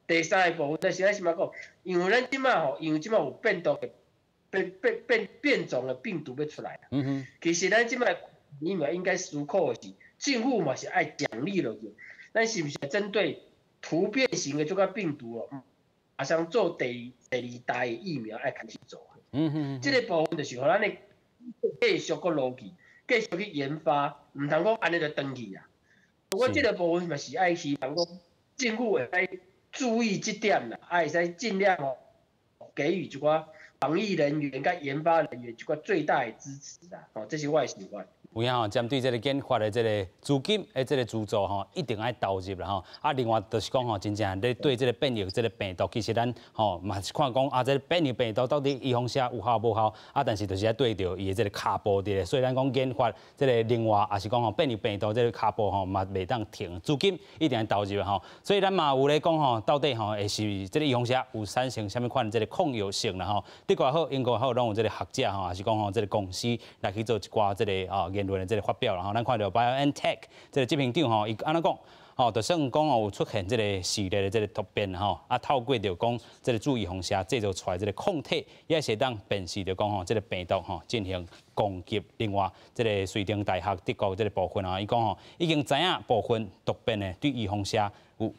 第三個部分就是咱是嘛講，因為咱這馬吼，因為這馬有變毒的變變變變種的病毒欲出來。其實咱這馬疫苗應該思考的是，政府嘛是愛獎勵落去，咱是毋是針對突變型的這個病毒哦，馬上做第二代的疫苗愛開始做。這個部分就是予咱的繼續閣落去，繼續去研發，毋通講按呢就斷去啊。我這個部分嘛是愛希望講政府會使注意這點啦，啊會使盡量哦給予一寡防疫人員佮研發人員一寡最大的支持啦。哦，這是我的想法。有影吼，針對這個研發的這個資金的這個資助吼，一定愛投入啦吼。啊，另外就是講吼，真正咧對這個變異這個病毒，其實咱吼嘛是看講啊，這個變異病毒到底預防射有效無效？啊，但是就是愛對著伊的這個跤步佇咧，所以咱講研發這個另外也是講吼變異病毒這個跤步吼嘛袂當停，資金一定愛投入吼。所以咱嘛有咧講吼，到底吼會是這個預防射有產生啥物款這個抗藥性啦吼？德國好，英國好，攏有這個學者吼，也是講吼這個公司來去做一寡這個啊言論的這個發表啦吼。咱看著 BioNTech 這個執行長吼，伊按怎講？吼，就算講哦有出現這個序列的這個突變吼，啊透過著講這個注預防射製造出來這個抗體，也是會當辨識著講吼這個病毒吼進行攻擊。另外，這個瑞丁大學德國這個部分啊，伊講吼已經知影部分突變的對預防射有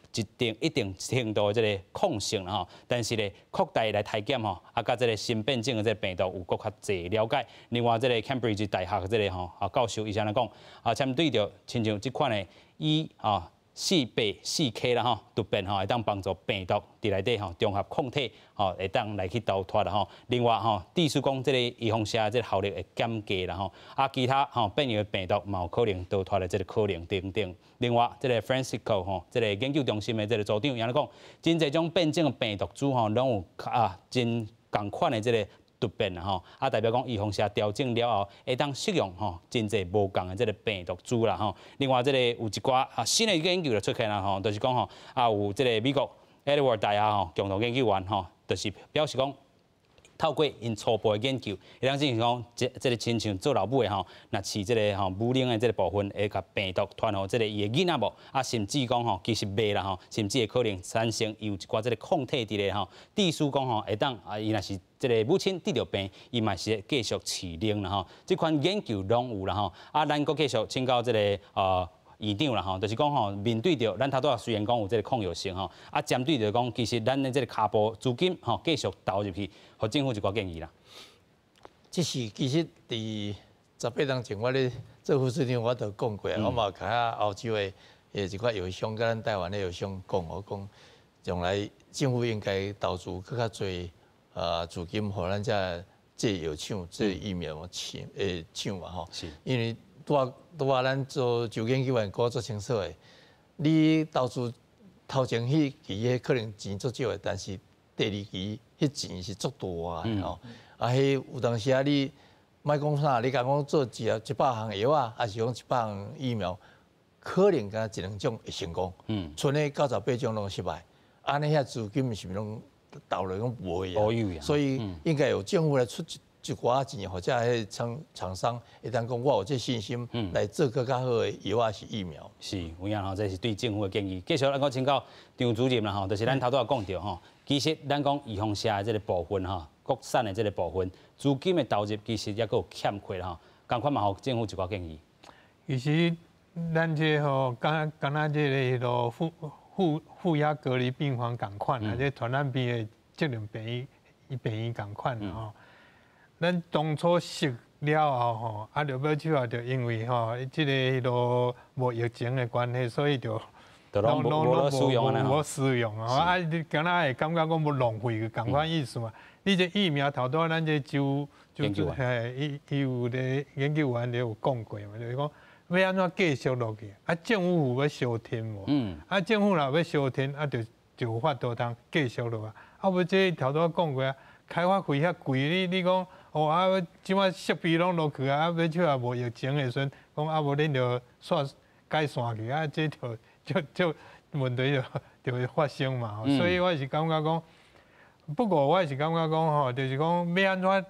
一定程度的這個抗性啦吼，但是咧擴大來篩檢吼，啊，佮這個新變種的這個病毒有閣較濟了解。另外，這個 Cambridge 大學這個吼啊教授伊是按怎講啊，針對著親像這款的 E 啊484K 啦吼，突變吼會當幫助病毒佇內底吼中和抗體吼會當來去逃脫啦吼。另外吼，意思講這個預防射這個效力會減低啦吼。啊，其他吼變異的病毒嘛有可能逃脫的這個可能等等。另外，這個 Francisco 吼，這個研究中心的這個組長伊按怎講，真濟種變種的病毒株吼，攏有啊真仝款的這個突變啦吼，啊代表講預防射調整了後，會當適用吼真濟無仝的這個病毒株啦吼。另外，這個有一寡啊新的研究就出現啦吼，就是講吼啊有這個美國 Edward 大學吼共同研究員吼，就是表示講，透過𪜶初步的研究，會當進行講，這個親像做老母的吼，若飼這個吼母奶的這個部分，會共病毒傳予這個伊的囡仔無？啊，甚至講吼，其實袂啦吼，甚至會可能產生有一寡這個抗體佇咧吼。意思講吼，會當啊，伊若是這個母親得著病，伊嘛是會繼續飼奶啦吼。這款研究攏有啦吼。啊，咱閣繼續請教這個院長啦吼，就是講吼，面對著咱頭拄仔雖然講有這個抗藥性吼，啊，針對著講，其實咱的這個跤步資金吼繼續投入去，予政府一寡建議啦。這是其實佇18冬前，我咧做副市長，我都講過，我嘛共遐歐洲的一寡藥商，佮咱台灣的藥商講，我講將來政府應該投資閣較濟資金，予咱這製藥廠、製疫苗廠廠嘛吼。因為拄仔拄仔，咱做周研究員講足清楚的，你投資頭前彼期彼可能錢足少的，但是第二期彼錢是足大的吼。啊，彼有當時啊，你莫講啥，你共講做100項藥啊，抑是講100項疫苗，可能敢若一兩種會成功，賰彼98種攏失敗，按呢遐資金是毋是攏投落攏無去啊？所以應該由政府來出一寡錢，或者彼廠商會當講，我有這信心來做閣較好的藥抑是疫苗。是，有影吼，這是對政府的建議。繼續咱閣請教張主任啦吼，就是咱頭拄仔講著吼，其實咱講預防射的這個部分吼，國產的這個部分，資金的投入其實猶閣有欠缺吼，仝款嘛，予政府一寡建議。其實咱這吼，敢敢若這個彼囉負壓隔離病房仝款啊，這傳染病的責任病院仝款吼。咱當初設了後吼，啊，後尾手啊，就因為吼，這個彼囉無疫情的關係，所以就攏攏無使用無使用啊！啊，你敢若會感覺講無浪費仝款意思嘛？你這疫苗頭拄仔咱這周周嘿，伊有咧研究員咧有講過嘛，就是講欲按怎繼續落去？啊，政府有欲相挺無？啊，政府若欲相挺，啊，就就有法度通繼續落啊。啊，無這頭拄仔講過啊，開發費遐貴，你講哦啊，這馬設備攏落去啊，啊，尾手也無疫情的時陣，講啊無恁就煞解散去啊，這就問題就會發生嘛。所以我是感覺講，不過我是感覺講吼，就是講欲按怎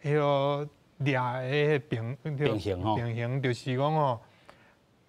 彼個掠彼个平平衡吼，平衡就是講吼，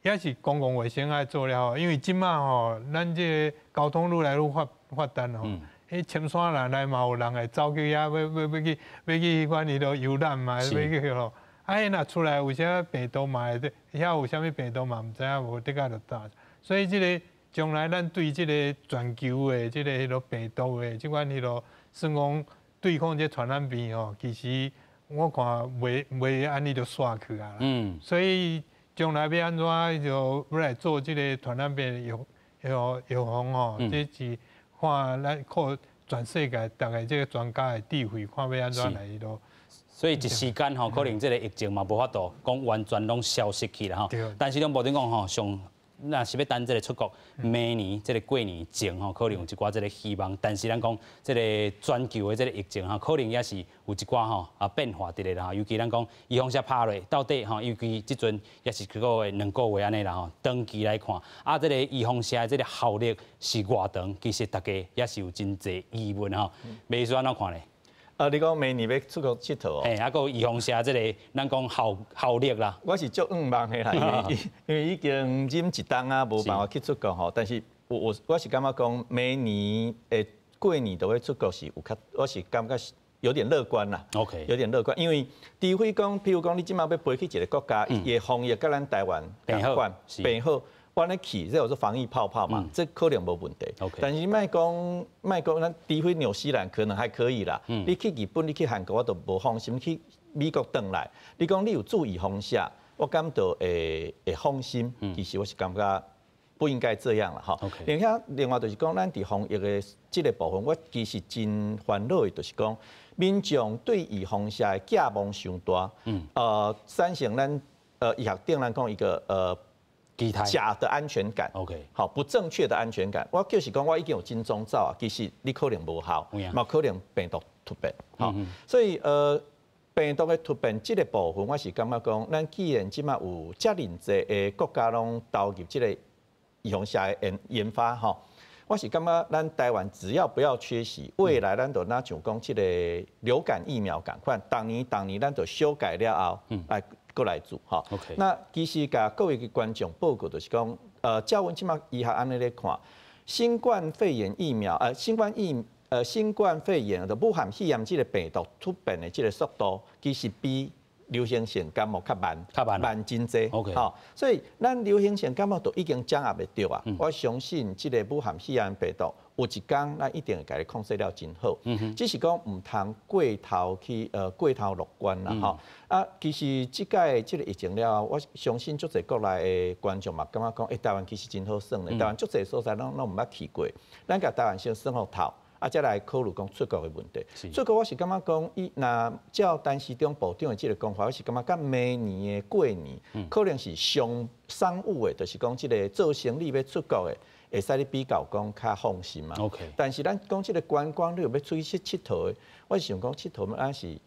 也是公共衛生愛做了好，因為這馬吼，咱這个交通愈來愈發達吼，彼深山內內嘛有人會走去遐，欲去彼款彼落遊覽嘛，欲去吼。啊，彼若出來有啥病毒嘛會，遐有啥物病毒嘛毋知影，無得甲就打。所以這个將來咱對這个全球的這个彼落病毒的這款彼落算講對抗這傳染病吼，其實我看袂按呢就煞去啊。所以將來欲按怎就欲來做這個傳染病預防吼，這是看咱靠全世界逐个這个專家的智慧，看欲按怎來彼落。所以一時間吼，可能這个疫情嘛無法度講完全攏消失去啦吼。但是攏無等講吼，上若是欲等這个出國，明年這个過年前吼，可能有一寡這个希望。但是咱講這个全球的這个疫情吼，可能也是有一寡吼啊變化佇咧啦吼。尤其咱講預防射拍落，到底吼，尤其這陣也是一個月兩個月按呢啦吼，長期來看，啊，這个預防射的這个效力是偌長，其實大家也是有真濟疑問吼。麥醫師按怎看咧？啊，你講明年欲出國𨑨迌哦？嘿，啊，閣有預防射這个，咱講效力啦。我是足向望的啦，因為已經忍一冬啊，無辦法去出國吼。但是我是感覺講，明年的過年就欲出國是有較，我是感覺是有點樂觀啦。 有點樂觀，因為除非講，譬如講，你這馬欲飛去一个國家，伊的防疫佮咱台灣仝款，變好。我咧去，這叫做防疫泡泡嘛，這可能無問題。但是莫講莫講，咱除非紐西蘭可能還可以啦。你去日本，你去韓國，我都無放心。去美國轉來，你講你有注預防射，我感到會放心。其實我是感覺不應該這樣啦，吼。另外，另外就是講，咱佇防疫的這个部分，我其實真煩惱的，就是講民眾對預防射的寄望傷大。產生咱醫學頂咱講一個假的安全感好，不正確的安全感。我就是講，我已經有追蹤走啊，其實你可能無效，嘛可能病毒突變，好，所以病毒的突變這个部分，我是感覺講，咱既然這馬有遮爾濟的國家攏投入這个預防射的研發，吼，我是感覺咱台灣只要不要缺席，未來咱就若像講這个流感疫苗仝款，逐年逐年咱就修改了後，來閣來做吼。那其實共各位的觀眾報告就是講，照阮這馬醫學按呢咧看，新冠肺炎疫苗，新冠肺炎就武漢肺炎這个病毒突變的這个速度，其實比流行性感冒較慢，較慢，慢真濟。 吼，所以咱流行性感冒都已經掌握會著啊。我相信這个武漢肺炎病毒有一天咱一定會共伊控制了真好。只是講毋通過頭去過頭樂觀啦吼。啊，其實這擺這个疫情了後，我相信足濟國內的觀眾嘛感覺講，欸，台灣其實真好耍咧。台灣足濟所在攏毋捌去過，咱共台灣先耍予透。啊，才來考慮講出國的問題。出國我是感覺講，伊若照陳時中部長的這个講法，我是感覺佮明年的過年，可能是上商務的，就是講這个做生意欲出國的，會使你比較講較放心嘛。 但是咱講這个觀光旅遊欲出去𨑨迌的，我是想講𨑨迌還是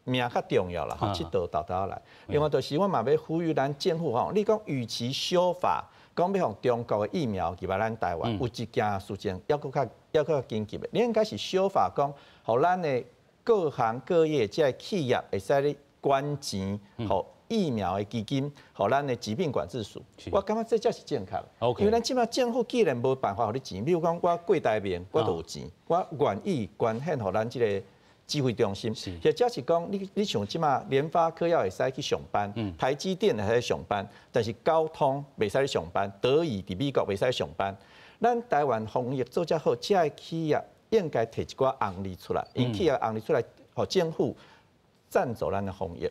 命較重要啦，吼，𨑨迌沓沓來。另外就是我嘛欲呼籲咱政府吼，你講與其修法，講欲予中國的疫苗入來咱台灣，有一件事情猶閣較緊急的，你應該是修法講，予咱的各行各業這个企業會使咧捐錢，予疫苗的基金，予咱的疾病管制署。我感覺這才是正確。因為咱這馬政府既然無辦法予你錢，比如講我郭台銘，我就有錢，我願意捐獻予咱這个指揮中心，或者是講你像這馬聯發科猶會使去上班，台積電會使上班，但是高通袂使去上班，德儀佇美國袂使上班。咱台灣防疫做遮好，這个企業應該提一寡紅利出來，𪜶企業紅利出來，予政府贊助咱的防疫。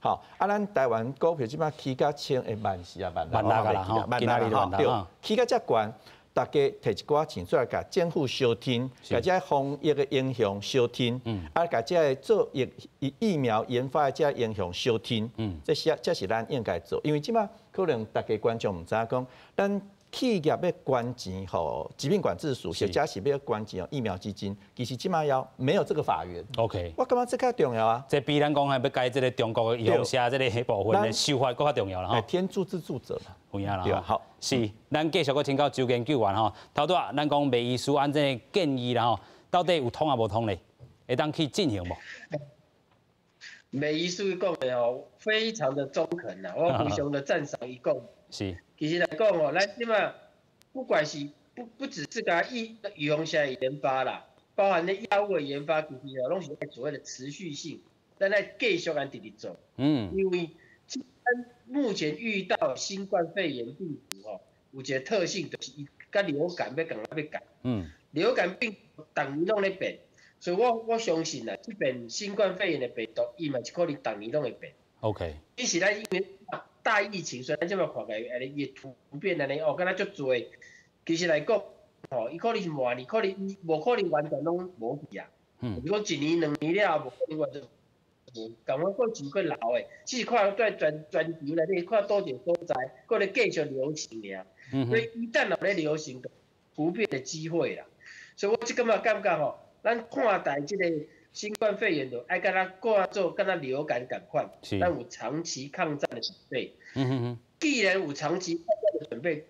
吼，啊，咱台灣股票這馬起到千欸萬四啊萬萬六啦吼，萬六啦吼，對，起到遮懸。大家提一寡錢出來，共政府相挺，共這个防疫的英雄相挺，啊，共這个做疫苗研發的這个英雄相挺，這是咱應該做，因為這馬可能大家觀眾毋知影講，咱企業欲捐錢予疾病管制署，或者是欲捐錢予疫苗基金，其實這馬猶沒有這個法源。 我感覺這較重要啊。這比咱講欲共這个中國的預防射這个部分的修法閣較重要啦吼。天助自助者嘛。有影啦。好，是，咱繼續閣請教周研究員吼。頭拄仔咱講麥醫師按這个建議啦吼，到底有通抑無通咧？會當去進行無？麥醫師講的吼，非常的中肯啦，我非常的讚賞伊講。其實來講吼，咱這馬不管是不只是共預防射的研發啦，包含咧藥物的研發，其實哦，攏是愛所謂的持續性，咱愛繼續按直直做。因為咱目前遇到新冠肺炎病毒吼，有一個特性，就是伊佮流感欲仝欲仝。流感病毒逐年攏咧變，所以我相信啊，這遍新冠肺炎的病毒，伊嘛是可能逐年攏會變。 只是咱因為大疫情，所以咱這馬看起來，伊會突變按呢哦，敢若足濟。其實來講，吼，伊可能是明年，可能無可能完全攏無去啊。比如講一年、兩年了後，無可能完全無。仝款過錢閣留的，只是看在全球內底看佗一个所在，閣咧繼續流行爾。所以一旦有咧流行，突變的機會啦。所以我這感覺感覺吼，咱看待這個新冠肺炎就愛敢若看做敢若流感仝款，咱有長期抗戰的準備。既然有長期抗戰的準備，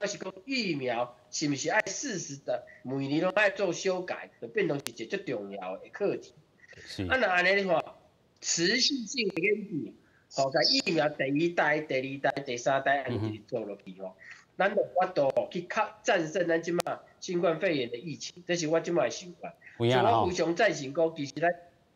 那是講疫苗是毋是愛適時的每年攏愛做修改，就變成是一個足重要的課題。啊，若按呢的話，持續性的研究，吼，共疫苗第一代、第二代、第三代按呢一直做落去吼，咱就有法度去抗戰勝咱這馬新冠肺炎的疫情，這是我這馬的想法。所以我非常贊成講，其實咱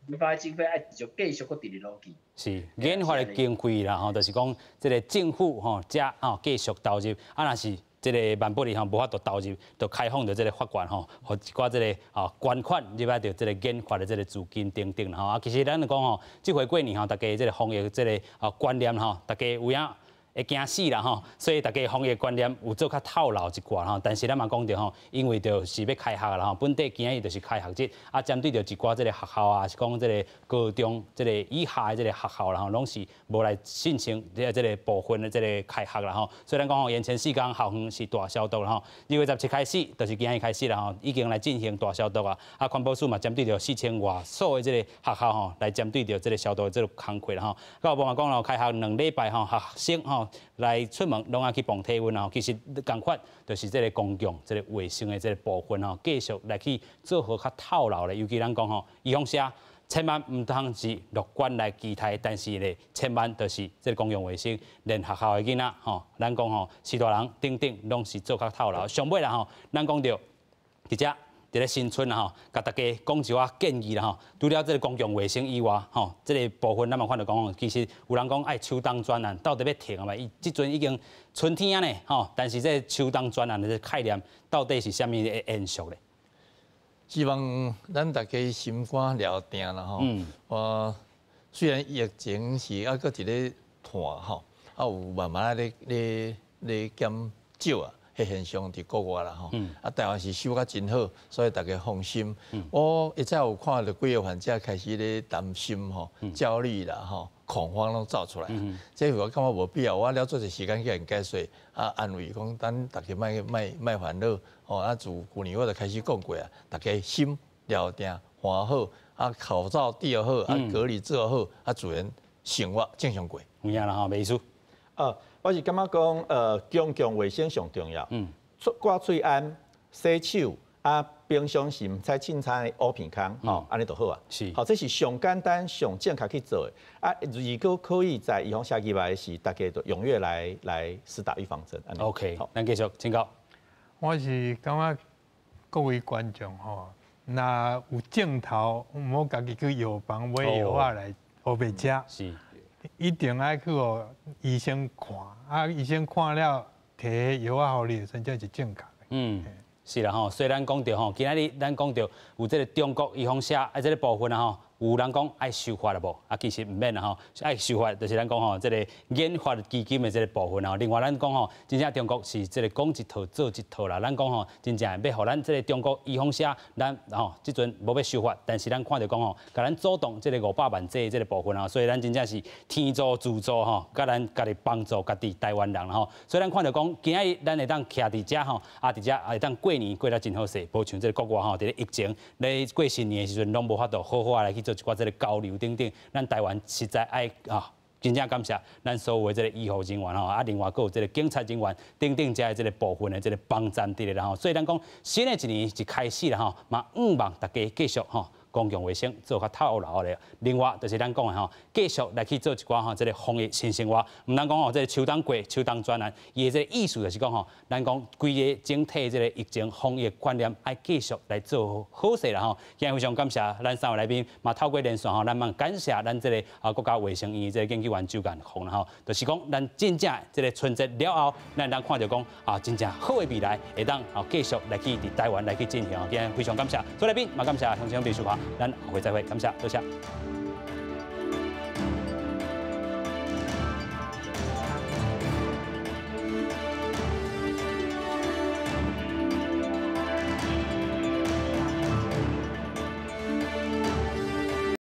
研發經費愛持續繼續閣直直落去。是研發的經費啦，吼，就是講這个政府吼，遮吼繼續投入，啊，若是這个萬不利吼無法度投入，就開放著這个法源吼，予一寡這个吼捐款入來著這个研發的這个資金等等吼。啊，其實咱就講吼，這回過年吼，大家這个防疫這个吼觀念吼，大家有影會驚死啦吼，所以大家防疫觀念有做較透漏一寡吼。但是咱嘛講著吼，因為就是欲開學啦吼，本地今仔日就是開學日，啊，針對著一寡這个學校啊，是講這个高中這个以下的這个學校啦吼，攏是無來申請這个部分的這个開學啦吼。所以咱講吼，延前四工校園是大消毒啦吼。2月17開始，就是今仔日開始啦吼，已經來進行大消毒啊。啊，環保署嘛針對著4000外所的這個學校吼，來針對著這个消毒的這个工課啦吼。教育部嘛講咯，開學兩禮拜吼，學生吼來出門攏愛去磅體溫吼，其實仝款就是這个公共這个衛生的這个部分吼，繼續來去做好較透漏的。尤其咱講吼，預防射千萬毋通是樂觀來期待，但是咧，千萬就是這个公共衛生，連學校的囡仔吼，咱講吼，序大人等等，攏是做較透漏。上尾啦吼，咱講著佇遮佇咧新春啦吼，共大家講一寡建議啦吼。除了這个公共衛生以外，吼，這个部分咱嘛看著講吼，其實有人講愛秋冬專案，到底欲停啊袂？伊這陣已經春天啊呢，吼，但是這个秋冬專案的這个概念到底是啥物的延續咧？希望咱大家心肝料定啦吼。我雖然疫情是猶閣佇咧湠吼，啊有慢慢咧咧咧減少啊，彼現象佇國外啦吼。啊，台灣是守甲真好，所以大家放心。我一早有看著幾个患者開始咧擔心吼、焦慮啦吼、恐慌攏走出來。這我感覺無必要，我了做一時間去共解說，啊安慰講，咱大家莫莫莫煩惱。哦，啊自舊年我就開始講過啊，大家心料定看好，啊口罩戴好，啊隔離做好，啊自然生活正常過。有影啦吼，麥醫師。我是感覺講，公共衛生上重要。掛喙罨、洗手，啊，平常時毋使凊彩烏鼻空，吼，按呢就好啊。好，這是上簡單、上正確去做的。啊，如果可以在預防射入來時，大家就踴躍來施打預防針。 OK，好，咱繼續請教。我是感覺各位觀眾吼，若有症頭，毋好家己去藥房買藥仔來烏白食。一定愛去予醫生看，啊，醫生看了提藥仔予你，真正是正確的。嗯，是啦吼，雖然講著吼，今仔日咱講著有這个中國預防射啊，這个部分啊吼，有人講愛修法了無？啊，其實毋免啦吼，愛修法就是咱講吼，這个研發基金的這个部分吼。另外，咱講吼，真正中國是這个講一套做一套啦。咱講吼，真正欲予咱這个中國預防射，咱吼這陣無欲修法，但是咱看著講吼，共咱阻擋這个500萬劑這个部分吼，所以咱真正是天助自助吼，共咱家己幫助家己台灣人吼。所以咱看著講，今仔日咱會當徛佇遮吼，啊佇遮會當過年過得真好勢，無像這个國外吼，佇咧疫情咧過新年的時陣，攏無法度好好啊來去做一寡這个交流等等。咱台灣實在愛啊，真正感謝咱所有的這个醫護人員吼，啊，另外閣有這个警察人員等等遮的這个部分的這个幫贊佇咧啦吼。所以咱講新的一年一開始啦吼，嘛向望大家繼續吼，公共衛生做較透牢的。另外就是咱講的吼，繼續來去做一寡吼，這个防疫新生活。毋通講吼，這个秋冬過秋冬轉來，伊的這个意思就是講吼，咱講規個整體這个疫情防疫觀念愛繼續來做好勢啦吼。今日非常感謝咱三位來賓，嘛透過連線吼，咱嘛感謝咱這個啊國家衛生院這个研究員周建宏啦吼。就是講咱真正這个春節了後，咱會當看著講啊，真正好的未來會當啊繼續來去佇台灣來去進行。今日非常感謝所有來賓，嘛感謝鄉親秘書長。咱下回再會，感謝，多謝。